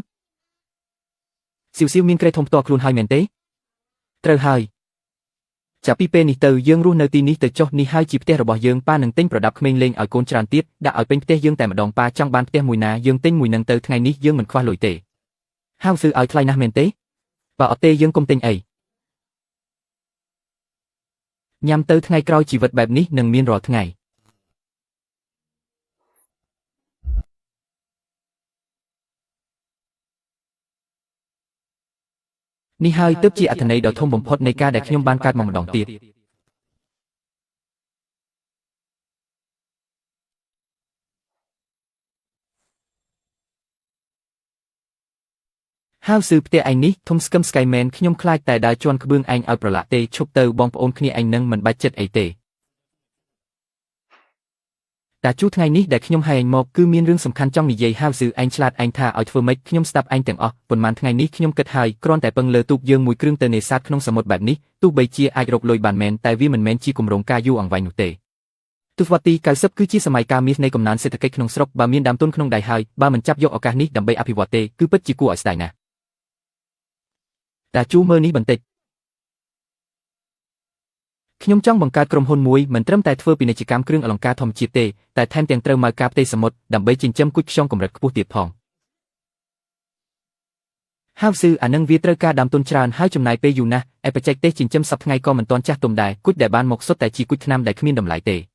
ស៊ីវស៊ីវមានក្រេធំផ្ទាល់ខ្លួនហើយមែនទេត្រូវហើយចាប់ពីពេលនេះទៅយើងរស់នៅទីនេះទៅចុះនេះហើយជាផ្ទះរបស់យើងប៉ានឹងទិញប្រដាប់ក្មេងលេងឲ្យកូនច្រើនទៀតដាក់ឲ្យពេញផ្ទះយើងតែម្ដងប៉ាចង់បានផ្ទះមួយណាយើងទិញមួយនឹងទៅថ្ងៃនេះយើងមិនខ្វះលុយទេហៅស៊ឺឲ្យថ្លៃណាស់មែនទេបើអត់ទេយើងកុំទិញអីញ៉ាំទៅថ្ងៃក្រោយជីវិតបែបនេះនឹងមានរាល់ថ្ងៃនេះហើយទើបជាអត្ថន័យដ៏ធំបំផុតនៃការដែលខ្ញុំបានកើតមកម្ដងទៀតហៅស៊ឺផ្ទះឯងនេះធំស្កឹមស្កៃមែនខ្ញុំខ្លាចតែដើរជន់ក្បឿងឯងឲ្យប្រឡាក់ទេឈប់ទៅបងប្អូនគ្នាឯងនឹងមិនបាច់ចិត្តអីទេតាជួថ្ងៃនេះដែលខ្ញុំហៅឯងមកគឺមានរឿងសំខាន់ចង់និយាយហៅស៊ឺឯងឆ្លាតឯងថាឲ្យធ្វើម៉េចខ្ញុំស្ដាប់ឯងទាំងអស់ប៉ុន្មានថ្ងៃនេះខ្ញុំគិតហើយគ្រាន់តែពឹងលើទូកយើងមួយគ្រឿងទៅនេសាទក្នុងសមុទ្របែបនេះទោះបីជាអាចរកលុយបានមែនតែវាមិនមែនជាគម្រោងការយូរអង្វែងនោះទេ ទសវត្សរ៍ទី90គឺជាសម័យកាលមាសនៃកំណើនសេដ្ឋកិច្ចក្នុងស្រុកបើមានដើមទុនក្នុងដៃហើយបើមិនចាប់យកឱកាសនេះដើម្បីអភិវឌ្ឍទេគឺពិតជាគួរឲ្យស្ដាយណាស់តាជូមើលនេះបន្តិចខ្ញុំចង់បង្កើតក្រុមហ៊ុនមួយមិនត្រឹមតែធ្វើពាណិជ្ជកម្មគ្រឿងអលង្ការធម្មជាតិទេតែថែមទាំងត្រូវមកការផ្ទៃសមុទ្រដើម្បីចិញ្ចឹមគូចខ្យងកម្រិតខ្ពស់ទៀតផងហៅស៊ឺអានឹងវាត្រូវការដើមទុនច្រើនហើយចំណាយពេលយូរណាស់ឯបច្ចេកទេសចិញ្ចឹមសប្តាហ៍ថ្ងៃក៏មិនទាន់ចាស់ទុំដែរគូចដែលបានមកសុទ្ធតែជាគូចថ្នាំដែលគ្មានតម្លៃទេ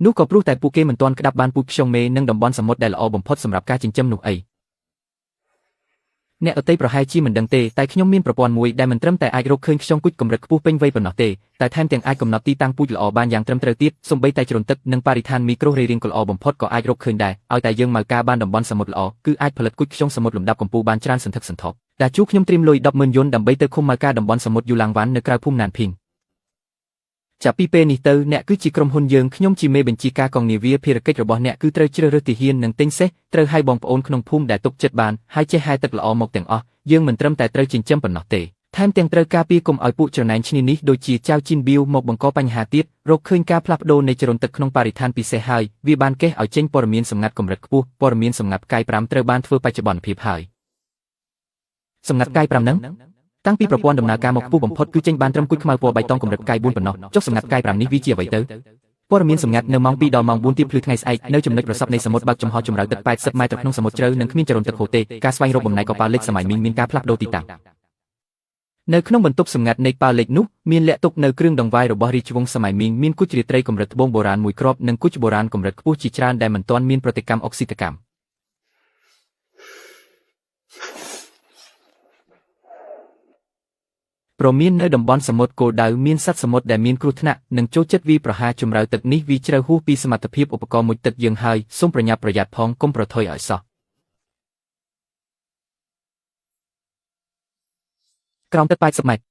នោះក៏ព្រោះតែពួកគេមិនទាន់ក្តាប់បានពូជខ្យងមេនិងតំបន់សមុទ្រដែលល្អបំផុតសម្រាប់ការចិញ្ចឹមនោះអីអ្នកដទៃប្រហែលជាមិនដឹងទេតែខ្ញុំមានប្រព័ន្ធមួយដែលមិនត្រឹមតែអាចរកឃើញខ្យងគូចកម្រិតខ្ពស់ពេញវ័យប៉ុណ្ណោះទេតែថែមទាំងអាចកំណត់ទីតាំងពូជល្អបានយ៉ាងត្រឹមត្រូវទៀតសូម្បីតែជ្រន់ទឹកនិងបរិស្ថានមីក្រូរីរាង្គល្អបំផុតក៏អាចរកឃើញដែរឲ្យតែយើងមកការបានតំបន់សមុទ្រល្អគឺអាចផលិតគូចខ្យងសមុទ្រលំដាប់កំពូលបានច្រើនសន្ធឹកសន្ធាប់តាជួខ្ញុំត្រៀមលុយ 100000 យុនដើម្បីទៅឃុំមកការតំបន់សមុទ្រយូឡាងវ៉ាន់នៅក្រៅភូមិណានភីងចាប់ពីពេលនេះទៅអ្នកគឺជាក្រុមហ៊ុនយើងខ្ញុំជាមេបញ្ជាការកងនាវាភារកិច្ចរបស់អ្នកគឺត្រូវជ្រើសរើសទាហាននិងទិញសេះត្រូវឲ្យបងប្អូនក្នុងភូមិដែលទុកចិត្តបានហើយចេះហែទឹកល្អមកទាំងអស់យើងមិនត្រឹមតែត្រូវចិញ្ចឹមប៉ុណ្ណោះទេថែមទាំងត្រូវការពារកុំឲ្យពួកច្រណែនឈ្នានីសដូចជាចៅជីនបៀវមកបង្កបញ្ហាទៀតរកឃើញការផ្លាស់ប្ដូរនៃចរន្តទឹកក្នុងបរិស្ថានពិសេសហើយវាបានកេះឲ្យចេញព័ត៌មានសម្ងាត់កម្រិតខ្ពស់ព័ត៌មានសម្ងាត់ផ្កាយ5ត្រូវបានធ្វើបច្ចុប្បន្នភាពហើយសម្ងាត់ផ្កាយ5ហ្នឹងតាំងពីប្រព័ន្ធដំណើរការមកខ្ពស់បំផុតគឺចេញបានត្រឹមគូចខ្មៅពណ៌បៃតងកម្រិតផ្កាយ4ប៉ុណ្ណោះចុះសម្ងាត់ផ្កាយ5នេះវាជាអ្វីទៅព័ត៌មានសម្ងាត់នៅម៉ោង2ដល់ម៉ោង4ទៀបភ្លឺថ្ងៃស្អែកនៅចំណុចប្រសព្វនៃសមុទ្របើកចំហជម្រៅទឹក80ម៉ែត្រក្នុងសមុទ្រជ្រៅនិងគ្មានចរន្តទឹកហូរទេការស្វែងរកបំណែកកប៉ាល់លិចសម័យមីងមានការផ្លាស់ប្ដូរទីតាំងនៅក្នុងបន្ទប់សម្ងាត់នៃប៉ាល់លិចនោះមានលាក់ទុកនៅគ្រឿងដង្វាយរបស់រាជវង្សសម័យមីងមានគូចរាត្រីកម្រិតត្បូងបុរាណមួយគ្រាប់និងគូចបុរាណកម្រិតខ្ពស់ជាច្រើនដែលមិនទាន់មានប្រតិកម្មអុកស៊ីតកម្មព្រមាននៅតំបន់សមុទ្រគោលដៅមានសត្វសមុទ្រដែលមានគ្រោះថ្នាក់និងចូលចិត្តវាយប្រហារជម្រៅទឹកនេះវាជ្រៅហួសពីសមត្ថភាពឧបករណ៍មុជទឹកយើងហើយសូមប្រញាប់ប្រយ័ត្នផងកុំប្រថុយឲ្យសោះក្រោមទឹក80ម៉ែត្រ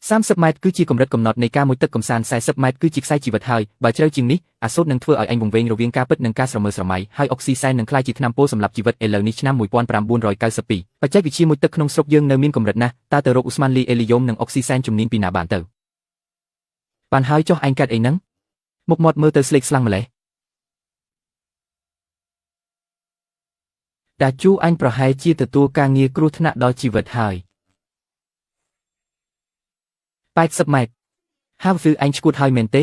30ម៉ែត្រគឺជាកម្រិតកំណត់នៃការមុជទឹកកម្សាន្ត40ម៉ែត្រគឺជាខ្សែជីវិតហើយបើជ្រៅជាងនេះអាសូតនឹងធ្វើឲ្យអញវង្វេងរវាងការពិតនិងការស្រមើស្រមៃហើយអុកស៊ីសែននឹងក្លាយជាថ្នាំពុលសម្រាប់ជីវិតឥឡូវនេះឆ្នាំ1992បច្ចេកវិទ្យាមុជទឹកក្នុងស្រុកយើងនៅមានកម្រិតណាស់តើទៅរកឧស្ម័នលីអេលីយ៉ូមនិងអុកស៊ីសែនជំនាញពីណាបានទៅបានហើយចុះឯងកាត់អីហ្នឹងមុខមាត់មើលទៅស្លេកស្លាំងម្ល៉េះតាជូអញប្រហែលជាទទួលការងារគ្រោះថ្នាក់ដល់ជីវិតហើយ80ម៉ែត្រហាវគឺឯងឈួតហើយមែនទេ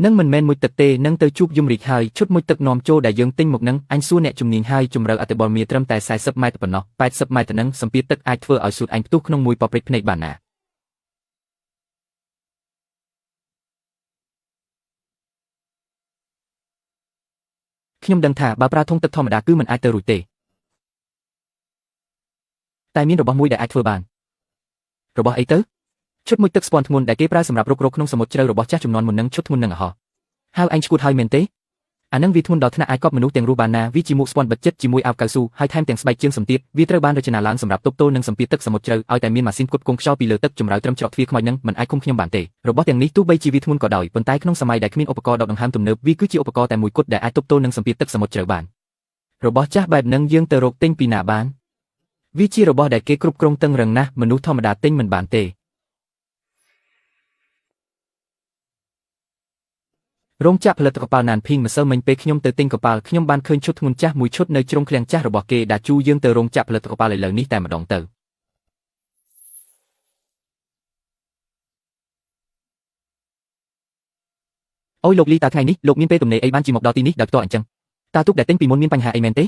នឹងមិនមែនមុជទឹកទេនឹងទៅជួបយំរីកហើយឈុតមុជទឹកនាំចូលដែលយើងទិញមកនឹងអញសួរអ្នកជំនាញហើយជម្រៅអតិបរមាត្រឹមតែ40ម៉ែត្រប៉ុណ្ណោះ80ម៉ែត្រនឹងសម្ពាធទឹកអាចធ្វើឲ្យសួតអញផ្ទុះក្នុងមួយប៉ព្រិចភ្នែកបានណាខ្ញុំដឹងថាបើប្រើធុងទឹកធម្មតាគឺមិនអាចទៅរួចទេតែមានរបស់មួយដែលអាចធ្វើបានរបស់អីទៅឈុតមុជទឹកស្ពាន់ធ្ងន់ដែលគេប្រើសម្រាប់រុករកក្នុងសមុទ្រជ្រៅរបស់ចាស់ជំនាន់មុននឹងឈុតធ្ងន់នឹងអហហៅឯងឈួតហើយមែនទេអានឹងវាធ្ងន់ដល់ថ្នាក់អាចកប់មនុស្សទាំងរស់បានណាវាជាមួកស្ពាន់បិទជិតជាមួយអាវកៅស៊ូហើយថែមទាំងស្បែកជើងសំទៀតវាត្រូវបានរចនាឡើងសម្រាប់ទប់ទល់នឹងសម្ពាធទឹកសមុទ្រជ្រៅឲ្យតែមានម៉ាស៊ីនផ្គត់ផ្គង់ខ្យល់ពីលើទឹកជម្រៅត្រឹមច្រកទ្វារខ្មោចនឹងមិនអាចឃុំខ្ញុំបានទេរបស់ទាំងនេះទោះបីជាវាធ្ងន់ក៏ដោយប៉ុន្តែក្នុងសម័យដែលគ្មានឧបករណ៍ដកដង្ហើមទំនើបវាគឺជាឧបករណ៍តែមួយគត់ដែលអាចទប់ទល់នឹងសម្ពាធទឹកសមុទ្រជ្រៅបានរបស់ចាស់បែបនឹងយើងទៅរកទិញពីណាបានវាជារបស់ដែលគេគ្រប់គ្រងតឹងរឹងណាស់មនុស្សធម្មតាទិញមិនបានទេរោងចក្រផលិតកប៉ាល់ណានភីងម្សិលមិញពេលខ្ញុំទៅទិញកប៉ាល់ខ្ញុំបានឃើញឈុតធ្ងន់ចាស់មួយឈុតនៅជ្រុងឃ្លាំងចាស់របស់គេដែលជួយើងទៅរោងចក្រផលិតកប៉ាល់ឥឡូវនេះតែម្ដងទៅអូយលោកលីតើថ្ងៃនេះលោកមានពេលទំនេរអីបានជាមកដល់ទីនេះដោយផ្ទាល់អញ្ចឹងតើទូកដែលទិញពីមុនមានបញ្ហាអីមែនទេ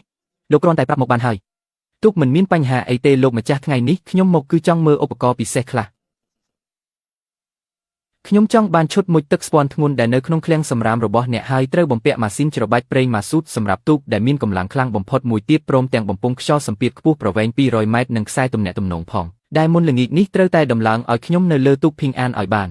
លោកគ្រាន់តែប្រាប់មកបានហើយទូកមិនមានបញ្ហាអីទេលោកម្ចាស់ថ្ងៃនេះខ្ញុំមកគឺចង់មើលឧបករណ៍ពិសេសខ្លះខ្ញុំចង់បានឈុតមុជទឹកស្ពាន់ធ្ងន់ដែលនៅក្នុងឃ្លាំងសម្រាមរបស់អ្នកហើយត្រូវបំពាក់ម៉ាស៊ីនច្របាច់ប្រេងម៉ាស៊ូតសម្រាប់ទូកដែលមានកម្លាំងខ្លាំងបំផុតមួយទៀតព្រមទាំងបំពង់ខ្យល់សម្ពាធខ្ពស់ប្រវែង200ម៉ែត្រនិងខ្សែទំនាក់ទំនងផងដែលមុនល្ងាចនេះត្រូវតែដំឡើងឲ្យខ្ញុំនៅលើទូកភីងអានឲ្យបាន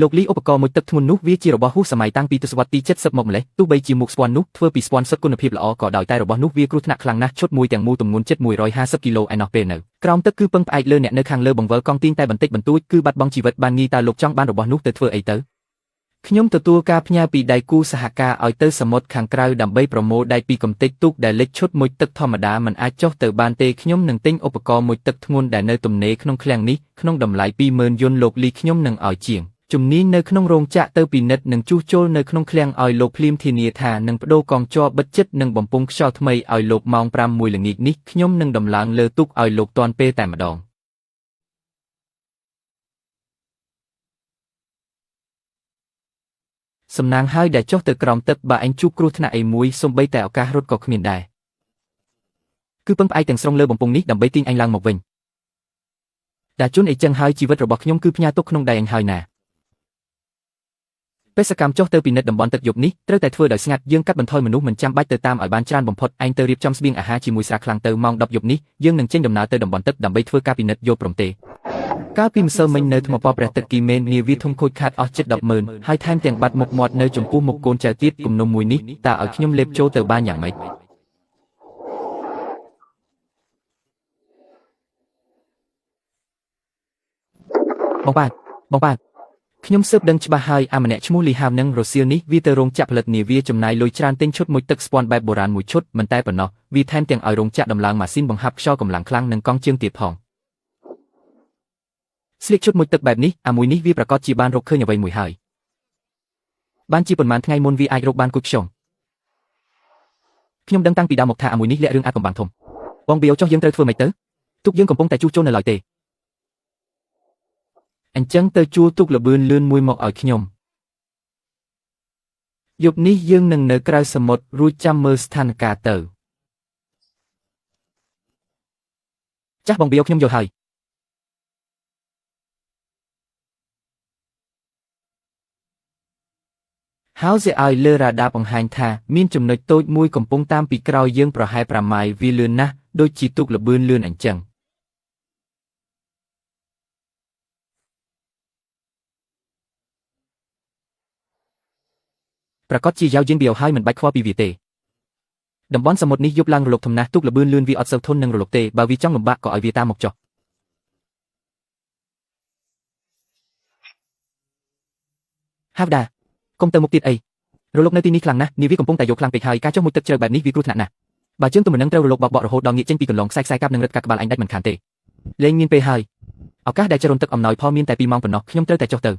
លោកលីឧបករណ៍មុជទឹកធ្ងន់នោះវាជារបស់ហួសសម័យតាំងពីទសវត្សរ៍ទី70មកម្លេះទោះបីជាមុខស្ពាន់នោះធ្វើពីស្ពាន់សុទ្ធគុណភាពល្អក៏ដោយតែរបស់នោះវាគ្រោះថ្នាក់ខ្លាំងណាស់ឈុតមួយទាំងមូលទម្ងន់ជិត150គីឡូឯណោះពេលនៅក្រោមទឹកគឺពឹងផ្អែកលើអ្នកនៅខាងលើបង្វិលកង់ទាញតែបន្តិចបន្តួចគឺបាត់បង់ជីវិតបានងាយតើលោកចង់បានរបស់នោះទៅធ្វើអីទៅខ្ញុំទទួលការផ្ញើពីដៃគូសហការឲ្យទៅសមុទ្រខាងក្រៅដើម្បីប្រមូលដែកពីកំទេចទូកដែលលិចឈុតមុជទឹកធម្មតាមិនអាចចុះទៅបានទេខ្ញុំនឹងទិញឧបករណ៍មុជទឹកធ្ងន់ដែលនៅទំនេរក្នុងឃ្លាំងនេះក្នុងតម្លៃ 20000 យុនលោកលីខ្ញុំនឹងឲ្យជាង ជំនាញនៅក្នុងរោងចក្រទៅពិនិត្យនិងជួសជុលនៅក្នុងឃ្លាំងឲ្យលោកភ្លាមធានាថានឹងប្ដូរកងជ័របិទជិតនិងបំពង់ខ្យល់ថ្មីឲ្យលោកម៉ោង5មួយល្ងាចនេះខ្ញុំនឹងដំឡើងលើទូកឲ្យលោកទាន់ពេលតែម្ដងសំណាងហើយដែលចុះទៅក្រោមទឹកបើអញជួបគ្រោះថ្នាក់អីមួយសូម្បីតែឱកាសរត់ក៏គ្មានដែរគឺពឹងផ្អែកទាំងស្រុងលើបំពង់នេះដើម្បីទាញអញឡើងមកវិញតែជន់អីចឹងហើយជីវិតរបស់ខ្ញុំគឺផ្ញើទុកក្នុងដៃអញហើយណាបេសកកម្មចុះទៅពិនិត្យតំបន់ទឹកយប់នេះត្រូវតែធ្វើដោយស្ងាត់យើងកាត់បន្ថយមនុស្សមិនចាំបាច់ទៅតាមឲ្យបានច្រើនបំផុតឯងទៅរៀបចំស្បៀងអាហារជាមួយស្រាខ្លាំងទៅម៉ោង10យប់នេះយើងនឹងចេញដំណើរទៅតំបន់ទឹកដើម្បីធ្វើការពិនិត្យយល់ព្រមទេកាលពីម្សិលមិញនៅថ្មប៉ព្រះទឹកគីមេននាវាធំខូចខាតអស់ជិត100000ហើយថែមទាំងបាត់មុខមាត់នៅចំពោះមុខកូនចៅទៀតគំនុំមួយនេះតើឲ្យខ្ញុំលេបចូលទៅបានយ៉ាងម៉េចបងបាទបងបាទខ្ញុំស៊ើបដឹងច្បាស់ហើយអាម្នាក់ឈ្មោះលីហាវនឹងរសៀលនេះវាទៅរោងចក្រផលិតនាវាចំណាយលុយច្រើនទិញឈុតមួយទឹកស្ពាន់បែបបុរាណមួយឈុតមិនតែប៉ុណ្ណោះវាថែមទាំងឲ្យរោងចក្រដំឡើងម៉ាស៊ីនបង្ហាប់ខ្យល់កម្លាំងខ្លាំងនិងកង់ជើងទៀតផងស្លៀកឈុតមួយទឹកបែបនេះអាមួយនេះវាប្រកាសជាបានរកឃើញអ្វីមួយហើយបានជាប៉ុន្មានថ្ងៃមុនវាអាចរកបានគួចខ្យងខ្ញុំដឹងតាំងពីដើមមកថាអាមួយនេះលាក់រឿងអាចកំបាំងធំបងបៀវចុះយើងត្រូវធ្វើម៉េចទៅទូកយើងកំពុងតែជួសជុលនៅឡើយទេអញ្ចឹងទៅជួលទូកល្បឿនលឿនមួយមកឲ្យខ្ញុំយប់នេះយើងនឹងនៅក្រៅសមុទ្ររួចចាំមើលស្ថានភាពទៅចាស់បងបៀវខ្ញុំយល់ហើយហៅសេឲ្យលើរ៉ាដាបង្ហាញថាមានចំណុចតូចមួយកំពុងតាមពីក្រោយយើងប្រហែល5ម៉ាយវាលឿនណាស់ដូចជាទូកល្បឿនលឿនអញ្ចឹងប្រកាសជាយ៉ាវយិនបៀវហើយមិនបាច់ខ្វល់ពីវាទេតំបន់សមុទ្រនេះយប់ឡើងរលកធំណាស់ទូកល្បឿនលឿនវាអត់សូវធន់នឹងរលកទេបើវាចង់លំបាកក៏ឲ្យវាតាមមកចុះហាវដាកុំទៅមុខទៀតអីរលកនៅទីនេះខ្លាំងណាស់នាវាកំពុងតែយកខ្លាំងពេកហើយការចុះមុជទឹកជ្រៅបែបនេះវាគ្រោះថ្នាក់ណាស់បើជើងទំនឹងត្រូវរលកបោកបក់រហូតដល់ងាកចេញពីកន្លងខ្សែខ្សែកាប់នឹងរឹតកាត់ក្បាលអញដាច់មិនខានទេលែងមានពេលហើយឱកាសដែលចរន្តទឹកអំណោយផលមានតែ2ម៉ោងប៉ុណ្ណោះខ្ញុំត្រូវតែចុះទៅ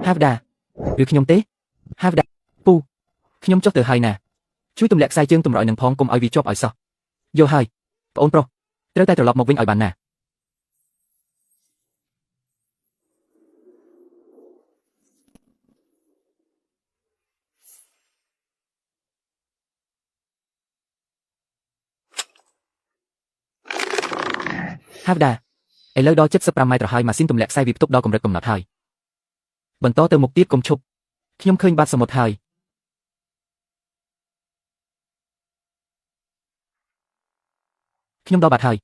ហាវដាឬខ្ញុំទេហាវដាពូខ្ញុំចុះទៅហើយណាជួយទម្លាក់ខ្សែជើងទម្រឲ្យនឹងផងកុំឲ្យវាជាប់ឲ្យសោះយល់ហើយប្អូនប្រុសត្រូវតែត្រឡប់មកវិញឲ្យបានណាហាវដាឥឡូវដល់75ម៉ែត្រហើយម៉ាស៊ីនទម្លាក់ខ្សែវាផ្ទុកដល់កម្រិតកំណត់ហើយបន្តទៅមុខទៀតកុំឈប់ខ្ញុំឃើញបាត់សមុទ្រហើយខ្ញុំដល់បាត់ហើយ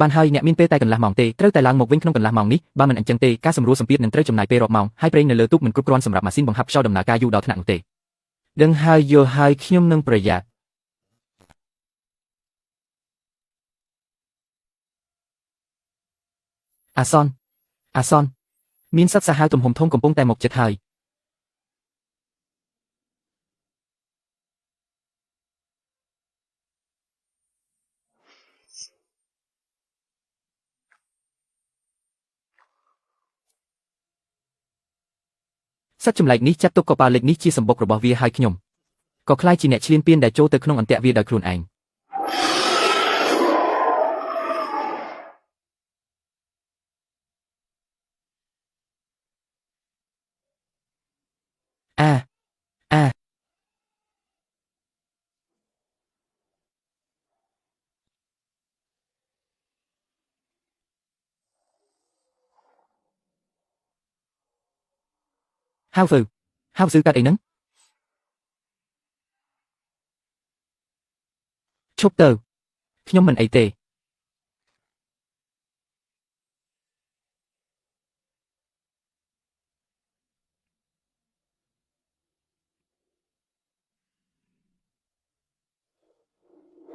បានហើយអ្នកមានពេលតែកន្លះម៉ោងទេត្រូវតែឡើងមកវិញក្នុងកន្លះម៉ោងនេះបើមិនអញ្ចឹងទេការសម្រួលសម្ពាធនឹងត្រូវចំណាយពេលរាប់ម៉ោងហើយប្រេងនៅលើទូកមិនគ្រប់គ្រាន់សម្រាប់ម៉ាស៊ីនបង្ហាប់ខ្យល់ដំណើរការយូរដល់ថ្នាក់នោះទេដឹងហើយយល់ហើយខ្ញុំនឹងប្រយ័ត្នអាសន្នអាសន្នមានសត្វសាហាវទំហំធំកំពុងតែមកចិត្តហើយសត្វចម្លែកនេះចាត់ទុកកប៉ាល់លិចនេះជាសម្បុករបស់វាហើយខ្ញុំក៏ក្លាយជាអ្នកឈ្លានពានដែលចូលទៅក្នុងអន្ទាក់វាដោយខ្លួនឯងអាអាហៅហ្វឺហៅស៊ឺកាត់អីហ្នឹងឈប់ទៅខ្ញុំមិនអីទេ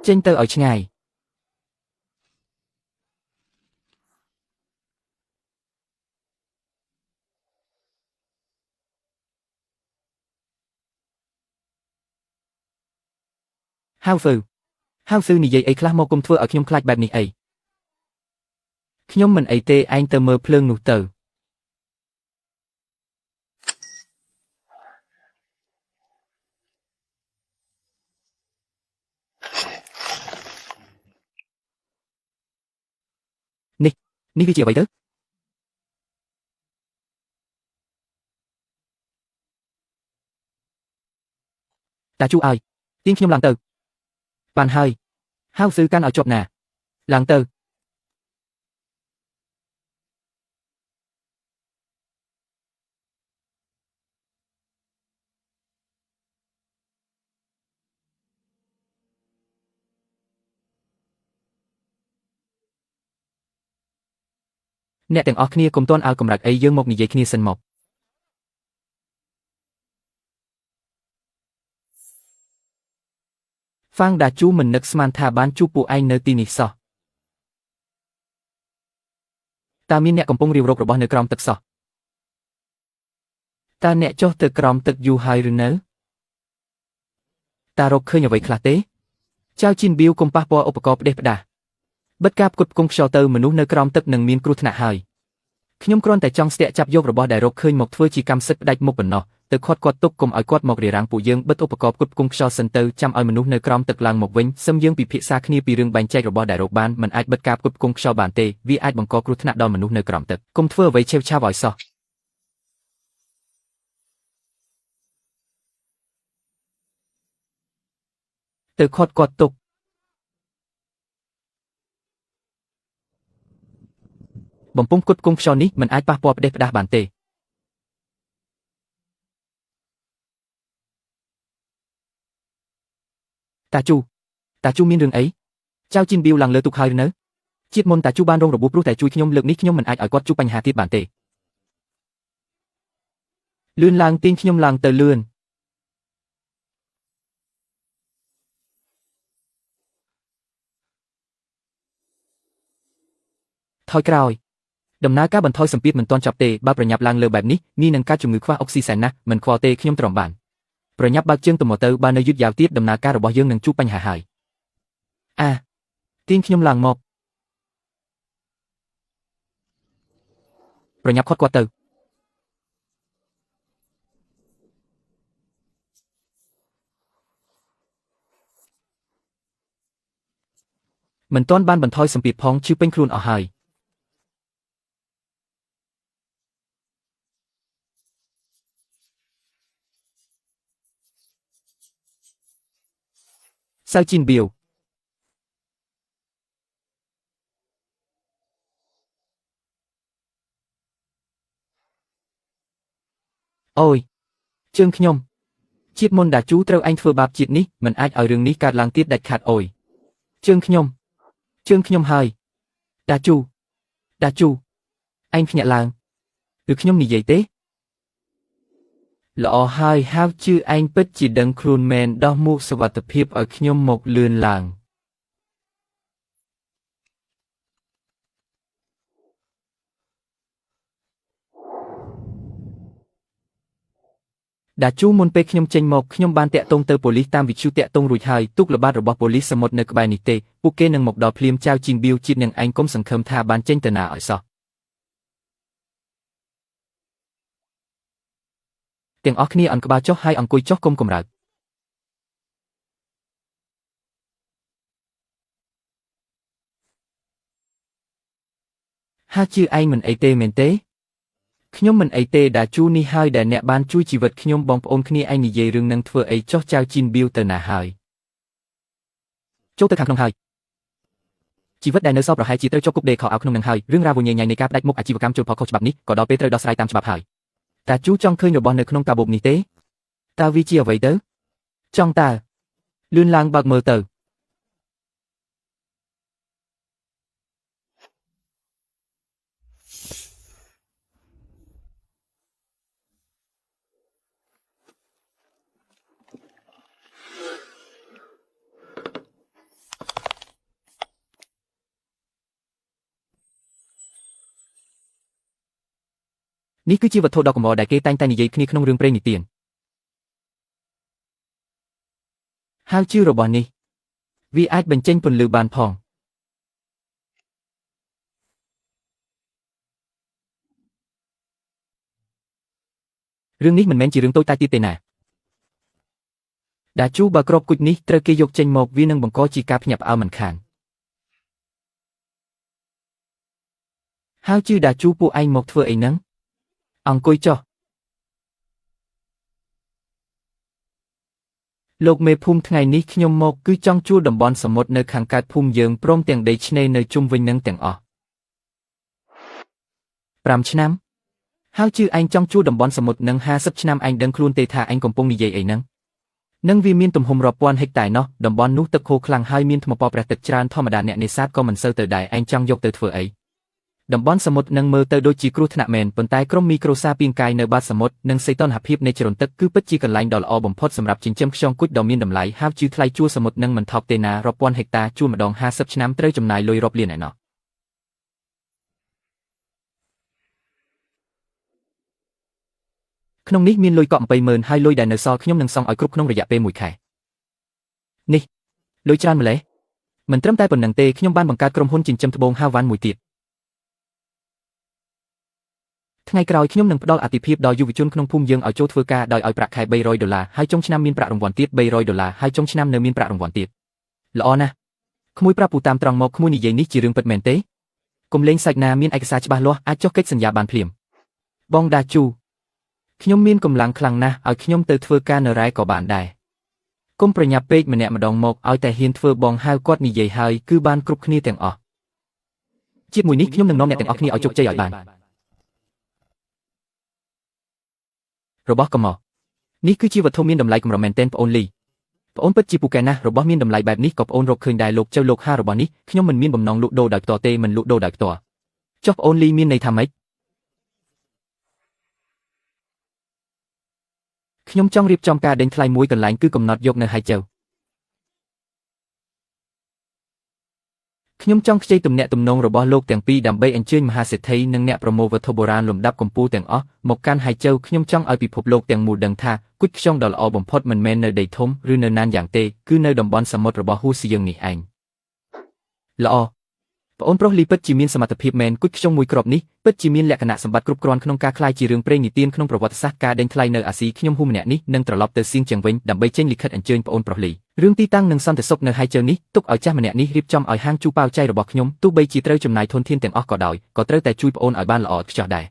ចេញទៅឲ្យឆ្ងាយ ហៅហ្វឺហៅស៊ឺនិយាយអីខ្លះមកគុំធ្វើឲ្យខ្ញុំខ្លាចបែបនេះអីខ្ញុំមិនអីទេឯងទៅមើលភ្លើងនោះទៅនេះនេះវាជាអ្វីទៅតាជូឲ្យទាញខ្ញុំឡើងទៅបានហើយហៅស៊ឺកាន់ឲ្យជាប់ណាឡើងទៅអ្នកទាំងអស់គ្នាកុំទាន់ឲ្យកម្រើកអីយើងមកនិយាយគ្នាសិនមកហ្វាងដាជូមិននឹកស្មានថាបានជួបពួកឯងនៅទីនេះសោះតើមានអ្នកកំពុងរាវរករបស់នៅក្រោមទឹកសោះតើអ្នកចុះទៅក្រោមទឹកយូរហើយឬនៅតើរកឃើញអ្វីខ្លះទេចៅជីនបៀវកុំប៉ះពាល់ឧបករណ៍ផ្ដេសផ្ដាសបិទការផ្គត់ផ្គង់ខ្យល់ទៅមនុស្សនៅក្រោមទឹកនឹងមានគ្រោះថ្នាក់ហើយខ្ញុំគ្រាន់តែចង់ស្ទាក់ចាប់យករបស់ដែលរកឃើញមកធ្វើជាកម្មសិទ្ធិផ្ដាច់មុខប៉ុណ្ណោះទៅខាត់គាត់ទុកកុំឲ្យគាត់មករារាំងពួកយើងបិទឧបករណ៍ផ្គត់ផ្គង់ខ្យល់សិនទៅចាំឲ្យមនុស្សនៅក្រោមទឹកឡើងមកវិញសឹមយើងពិភាក្សាគ្នាពីរឿងបែងចែករបស់ដែលរកបានមិនអាចបិទការផ្គត់ផ្គង់ខ្យល់បានទេវាអាចបង្កគ្រោះថ្នាក់ដល់មនុស្សនៅក្រោមទឹកកុំធ្វើអ្វីឆេវឆាវឲ្យសោះទៅខាត់គាត់ទុកបំពង់ផ្គត់ផ្គង់ខ្យល់នេះមិនអាចប៉ះពាល់ផ្ដេសផ្ដាសបានទេតាជូតាជូមានរឿងអីចៅជីនបៀវឡើងលើទូកហើយឬនៅជាតិមុនតាជូបានរងរបួសព្រោះតែជួយខ្ញុំលើកនេះខ្ញុំមិនអាចឲ្យគាត់ជួបបញ្ហាទៀតបានទេលឿនឡើងទាញខ្ញុំឡើងទៅលឿនថយក្រោយដំណើរការបន្ថយសម្ពាធមិនទាន់ចប់ទេបើប្រញាប់ឡើងលើបែបនេះងាយនឹងកើតជំងឺខ្វះអុកស៊ីសែនណាស់មិនខ្វល់ទេខ្ញុំទ្រាំបានប្រញាប់បើកជើងទៅមកទៅបើនៅយឺតយ៉ាវទៀតដំណើរការរបស់យើងនឹងជួបបញ្ហាហើយអាទាញខ្ញុំឡើងមកប្រញាប់ខាត់គាត់ទៅមិនទាន់បានបន្ថយសម្ពាធផងឈឺពេញខ្លួនអស់ហើយសៅជីនបៀវអូយជើងខ្ញុំជាតិមុនដាជូត្រូវឯងធ្វើបាបជាតិនេះមិនអាចឲ្យរឿងនេះកើតឡើងទៀតដាច់ខាតអូយជើងខ្ញុំជើងខ្ញុំហើយដាជូដាជូឯងភ្ញាក់ឡើងឬខ្ញុំនិយាយទេល្អហើយហៅជឿឯងពិតជាដឹងខ្លួនមែនដោះមួកសុវត្ថិភាពឲ្យខ្ញុំមកលឿនឡើងដាជូមុនពេលខ្ញុំចេញមកខ្ញុំបានតាក់ទងទៅប៉ូលីសតាមវិទ្យុតាក់ទងរួចហើយទូកល្បាតរបស់ប៉ូលីសសមុទ្រនៅក្បែរនេះទេពួកគេនឹងមកដល់ភ្លាមចៅជីនបៀវជាតិនឹងឯងកុំសង្ឃឹមថាបានចេញទៅណាឲ្យសោះទាំងអស់គ្នាអន់ក្បាលចុះហើយអង្គុយចុះកុំកម្រើកហាជឿឯងមិនអីទេមែនទេខ្ញុំមិនអីទេដាជូនេះហើយដែលអ្នកបានជួយជីវិតខ្ញុំបងប្អូនគ្នាឯងនិយាយរឿងនឹងធ្វើអីចុះចៅជីនបៀវទៅណាហើយចូលទៅខាងក្នុងហើយជីវិតដែលនៅសល់ប្រហែលជាត្រូវជាប់គុកដេកខោអាវក្នុងនឹងហើយរឿងរ៉ាវញ៉ៃញ៉ៃនៃការផ្ដាច់មុខអាជីវកម្មជលផលខុសច្បាប់នេះក៏ដល់ពេលត្រូវដោះស្រាយតាមច្បាប់ហើយតាជូចង់ឃើញរបស់នៅក្នុងកាបូបនេះទេតើវាជាអ្វីទៅចង់តើលឿនឡើងបើកមើលទៅនេះគឺជាវត្ថុដ៏កម្រដែលគេតែងតែនិយាយគ្នាក្នុងរឿងព្រេងនិទានហៅជឿរបស់នេះ វាអាចបញ្ចេញពន្លឺបានផងរឿងនេះមិនមែនជារឿងតូចតាចទៀតទេណាដាជូបើក្របគុជនេះត្រូវគេយកចេញមកវានឹងបង្កជាការភ្ញាក់ផ្អើលមិនខានហើយជឿដាជូពួកឯងមកធ្វើអីហ្នឹងអង្គុយចុះលោកមេភូមិថ្ងៃនេះខ្ញុំមកគឺចង់ជួលតំបន់សមុទ្រនៅខាងកើតភូមិយើងព្រមទាំងដីឆ្នេរនៅជុំវិញនឹងទាំងអស់5ឆ្នាំហើយជឿឯងចង់ជួលតំបន់សមុទ្រនឹង50ឆ្នាំឯងដឹងខ្លួនទេថាឯងកំពុងនិយាយអីហ្នឹងនឹងវាមានទំហំរាប់ពាន់ហិកតាណោះតំបន់នោះទឹកហូរខ្លាំងហើយមានថ្មប៉ព្រះទឹកច្រើនធម្មតាអ្នកនេសាទក៏មិនសូវទៅដែរឯងចង់យកទៅធ្វើអីតំបន់សមុទ្រនឹងមើលទៅដូចជាគ្រោះថ្នាក់មែនប៉ុន្តែក្រុមមីក្រូសាពីងកាយនៅបាតសមុទ្រនិងសីតុណ្ហភាពនៃចរន្តទឹកគឺពិតជាកន្លែងដ៏ល្អបំផុតសម្រាប់ចិញ្ចឹមខ្យងគុជដ៏មានតម្លៃហើយជឿថ្លៃជួលសមុទ្រនឹងមិនថោកទេណារាប់ពាន់ហិកតាជួលម្ដង50ឆ្នាំត្រូវចំណាយលុយរាប់លានឯណោះក្នុងនេះមានលុយកក់ 20,000 ហើយលុយដែលនៅសល់ខ្ញុំនឹងសងឲ្យគ្រប់ក្នុងរយៈពេល1ខែនេះលុយច្រើនម្ល៉េះមិនត្រឹមតែប៉ុណ្្នឹងទេខ្ញុំបានបង្កើតក្រុមហ៊ុនចិញ្ចឹមត្បូងហាវ៉ាន់មួយទៀតថ្ងៃក្រោយខ្ញុំនឹងផ្ដល់អាទិភាពដល់យុវជនក្នុងភូមិយើងឲ្យចូលធ្វើការដោយឲ្យប្រាក់ខែ300ដុល្លារហើយចុងឆ្នាំមានប្រាក់រង្វាន់ទៀត300ដុល្លារហើយចុងឆ្នាំនៅមានប្រាក់រង្វាន់ទៀតល្អណាស់ក្មួយប្រាប់ពូតាមត្រង់មកក្មួយនិយាយនេះជារឿងពិតមែនទេកុំលេងសាច់ណាមានឯកសារច្បាស់លាស់អាចចុះកិច្ចសន្យាបានភ្លាមបងដាជូខ្ញុំមានកម្លាំងខ្លាំងណាស់ឲ្យខ្ញុំទៅធ្វើការនៅរ៉ែក៏បានដែរកុំប្រញាប់ពេកម្នាក់ម្ដងមកឲ្យតែហ៊ានធ្វើបងហៅគាត់និយាយហើយគឺបានគ្រប់គ្នាទាំងអស់ជាតិមួយនេះខ្ញុំនឹងនាំអ្នកទាំងអស់គ្នាឲ្យជោគជ័យឲ្យបានរបស់កំមកនេះគឺជាវត្ថុមានតម្លៃកម្រមែនទែនប្អូនលីប្អូនពិតជាពូកែណាស់របស់មានតម្លៃបែបនេះក៏ប្អូនរកឃើញដែរលោកចៅលោកហារបស់នេះខ្ញុំមិនមានបំណងលក់ដូរដោយផ្ទាល់ទេមិនលក់ដូរដោយផ្ទាល់ចុះប្អូនលីមានន័យថាម៉េចខ្ញុំចង់រៀបចំការដេញថ្លៃមួយកន្លែងគឺកំណត់យកនៅហៃចៅខ្ញុំចង់ខ្ចីទំនាក់ទំនងរបស់លោកទាំងពីរដើម្បីអញ្ជើញមហាសេដ្ឋីនិងអ្នកប្រមូលវត្ថុបុរាណលំដាប់កំពូលទាំងអស់មកកាន់ហៃចៅខ្ញុំចង់ឲ្យពិភពលោកទាំងមូលដឹងថាគុជខ្យងដ៏ល្អបំផុតមិនមែននៅដីធំឬនៅណានយ៉ាងទេគឺនៅតំបន់សមុទ្ររបស់ហ៊ូស៊ីយើងនេះឯងល្អប្អូនប្រុសលីពិតជាមានសមត្ថភាពមែនគុជខ្យងមួយគ្រាប់នេះពិតជាមានលក្ខណៈសម្បត្តិគ្រប់គ្រាន់ក្នុងការក្លាយជារឿងព្រេងនិទានក្នុងប្រវត្តិសាស្ត្រការដេញថ្លៃនៅអាស៊ីខ្ញុំហ៊ូម្នាក់នេះនឹងត្រឡប់ទៅសៀងជាងវិញដើម្បីចេញលិខិតអញ្ជើញប្អូនប្រុសលីរឿងទីតាំងនិងសន្តិសុខនៅហៃជើនេះទុកឲ្យចាស់ម្នាក់នេះរៀបចំឲ្យហាងជូប៉ាវចៃរបស់ខ្ញុំទោះបីជាត្រូវចំណាយធនធានទាំងអស់ក៏ដោយក៏ត្រូវតែជួយប្អូនឲ្យបានល្អឥតខ្ចោះដែរ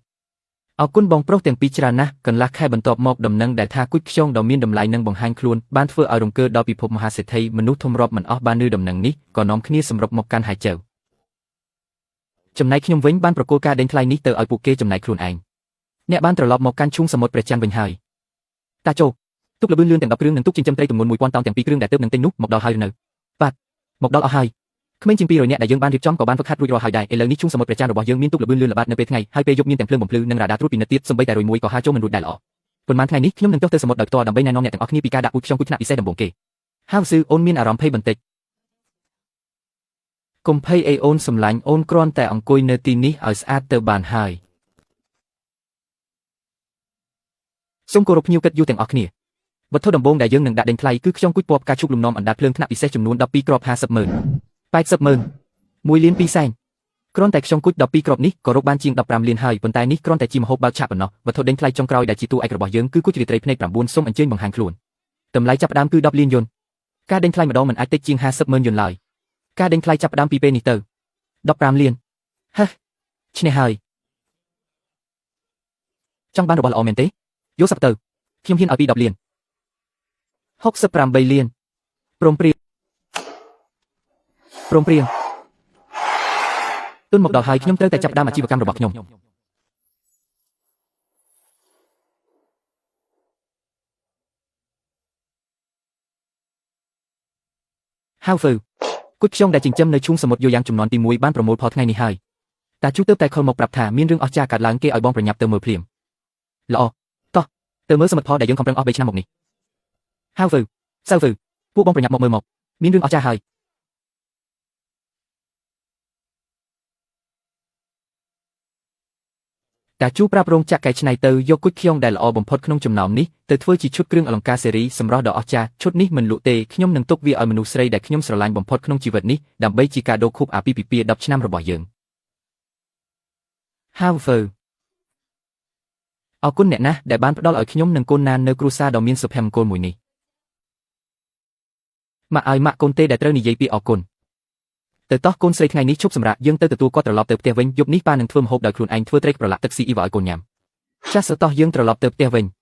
អរគុណបងប្រុសទាំងពីរច្រើនណាស់កន្លះខែបន្ទាប់មកដំណឹងដែលថាគុជខ្យងដ៏មានតម្លៃនឹងបង្ហាញខ្លួនបានធ្វើឲ្យរង្គើដល់ពិភពមហាសេដ្ឋីមនុស្សធំរាប់មិនអស់បានឮដំណឹងនេះក៏នាំគ្នាសម្រុកមកកាន់ហៃជើចំណែកខ្ញុំវិញបានប្រគល់ការដេញថ្លៃនេះទៅឲ្យពួកគេចំណែកខ្លួនឯងអ្នកបានត្រឡប់មកកាន់ឈូងសមុទ្រព្រះច័ន្ទវិញហើយតាជោទុកល្បឿនលឿនទាំង10គ្រឿងនិងទុកចិញ្ចឹមត្រីទម្ងន់1000តោនទាំង2គ្រឿងដែលទើបនឹងទិញនោះមកដល់ហើយឬនៅបាទមកដល់អស់ហើយក្មេងជាង200នាក់ដែលយើងបានរៀបចំក៏បានហ្វឹកហាត់រួចរាល់ហើយដែរឥឡូវនេះឈូងសមុទ្រព្រះច័ន្ទរបស់យើងមានទុកល្បឿនលឿនល្បាតនៅពេលថ្ងៃហើយពេលយប់មានទាំងភ្លើងបំភ្លឺនិងរ៉ាដាត្រួតពិនិត្យទៀតសូម្បីតែរុយមួយក៏ហាចូលមិនរួចដែរល្អប៉ុន្មានថ្ងៃនេះខ្ញុំនឹងចុះទៅសមុទ្រដោយផ្ទាល់ដើម្បីណែនាំអ្នកទាំងអស់គ្នាពីការដាក់ពូជខ្យងគុជថ្នាក់ពិសេសដំបូងគេហាវស៊ឺអូនមានអារម្មណ៍ភ័យបន្តិចកុំភ័យអីអូនសម្លាញ់អូនគ្រាន់តែអង្គុយនៅទីនេះឲ្យស្អាតទៅបានហើយសូមគោរពភ្ញៀវកិត្តិយសទាំងអស់គ្នាវត្ថុដំបូងដែលយើងនឹងដាក់ដេញថ្លៃគឺខ្យងគុជពណ៌ផ្កាឈូកលំនាំអណ្ដាតភ្លើងថ្នាក់ពិសេសចំនួន12គ្រាប់50ម៉ឺន80ម៉ឺន1លាន2សែនគ្រាន់តែខ្យងគុជ12គ្រាប់នេះក៏រកបានជាង15លានហើយប៉ុន្តែនេះគ្រាន់តែជាម្ហូបបើកឆាកប៉ុណ្ណោះវត្ថុដេញថ្លៃចុងក្រោយដែលជាតួឯករបស់យើងគឺគុជរាត្រីភ្នែក9សូមអញ្ជើញបង្ហាញខ្លួនតម្លៃចាប់ផ្ដើមគឺ10លានយុនការដេញថ្លៃម្ដងមិនអាចតិចជាង50ម៉ឺនយុនឡើយការដេញថ្លៃចាប់ផ្ដើមពីពេលនេះទៅ15លានហេឈ្នះហើយចង់បានរបស់ល្អមែនទេយកសັບទៅខ្ញុំហ៊ានឲ្យពី10លាន68លានព្រមព្រៀងព្រមព្រៀងទុនមកដល់ហើយខ្ញុំត្រូវតែចាប់ផ្ដើមអាជីវកម្មរបស់ខ្ញុំហាវហ្វឺគុជខ្យងដែលចិញ្ចឹមនៅឈូងសមុទ្រយោយ៉ាងចំនួនទី1បានប្រមូលផលថ្ងៃនេះហើយតាជូទើបតែខលមកប្រាប់ថាមានរឿងអស្ចារ្យកើតឡើងគេឲ្យបងប្រញាប់ទៅមើលភ្លាមល្អតោះទៅមើលសមិទ្ធផលដែលយើងខំប្រឹងអស់3ឆ្នាំមកនេះហាវហ្វឺសៅហ្វឺពួកបងប្រញាប់មកមើលមកមានរឿងអស្ចារ្យហើយ តាជូប្រាប់រោងចក្រកែច្នៃទៅយកគុជខ្យងដែលល្អបំផុតក្នុងចំណោមនេះទៅធ្វើជាឈុតគ្រឿងអលង្ការសេរីសម្រស់ដ៏អស្ចារ្យឈុតនេះមិនលក់ទេខ្ញុំនឹងទុកវាឲ្យមនុស្សស្រីដែលខ្ញុំស្រឡាញ់បំផុតក្នុងជីវិតនេះដើម្បីជាកាដូខួបអាពាហ៍ពិពាហ៍10ឆ្នាំរបស់យើងហាវហ្វឺអរគុណអ្នកណាស់ដែលបានផ្ដល់ឲ្យខ្ញុំនិងកូនណាននៅគ្រួសារដ៏មានសុភមង្គលមួយនេះម៉ាក់ឲ្យម៉ាក់កូនទេដែលត្រូវនិយាយពីអរគុណទៅតោះកូនស្រីថ្ងៃនេះឈប់សម្រាកយើងទៅទទួលគាត់ត្រឡប់ទៅផ្ទះវិញយប់នេះប៉ានឹងធ្វើម្ហូបដោយខ្លួនឯងធ្វើត្រីប្រឡាក់ទឹកស៊ីអ៊ីវឲ្យកូនញ៉ាំចាស់សតោះយើងត្រឡប់ទៅផ្ទះវិញ។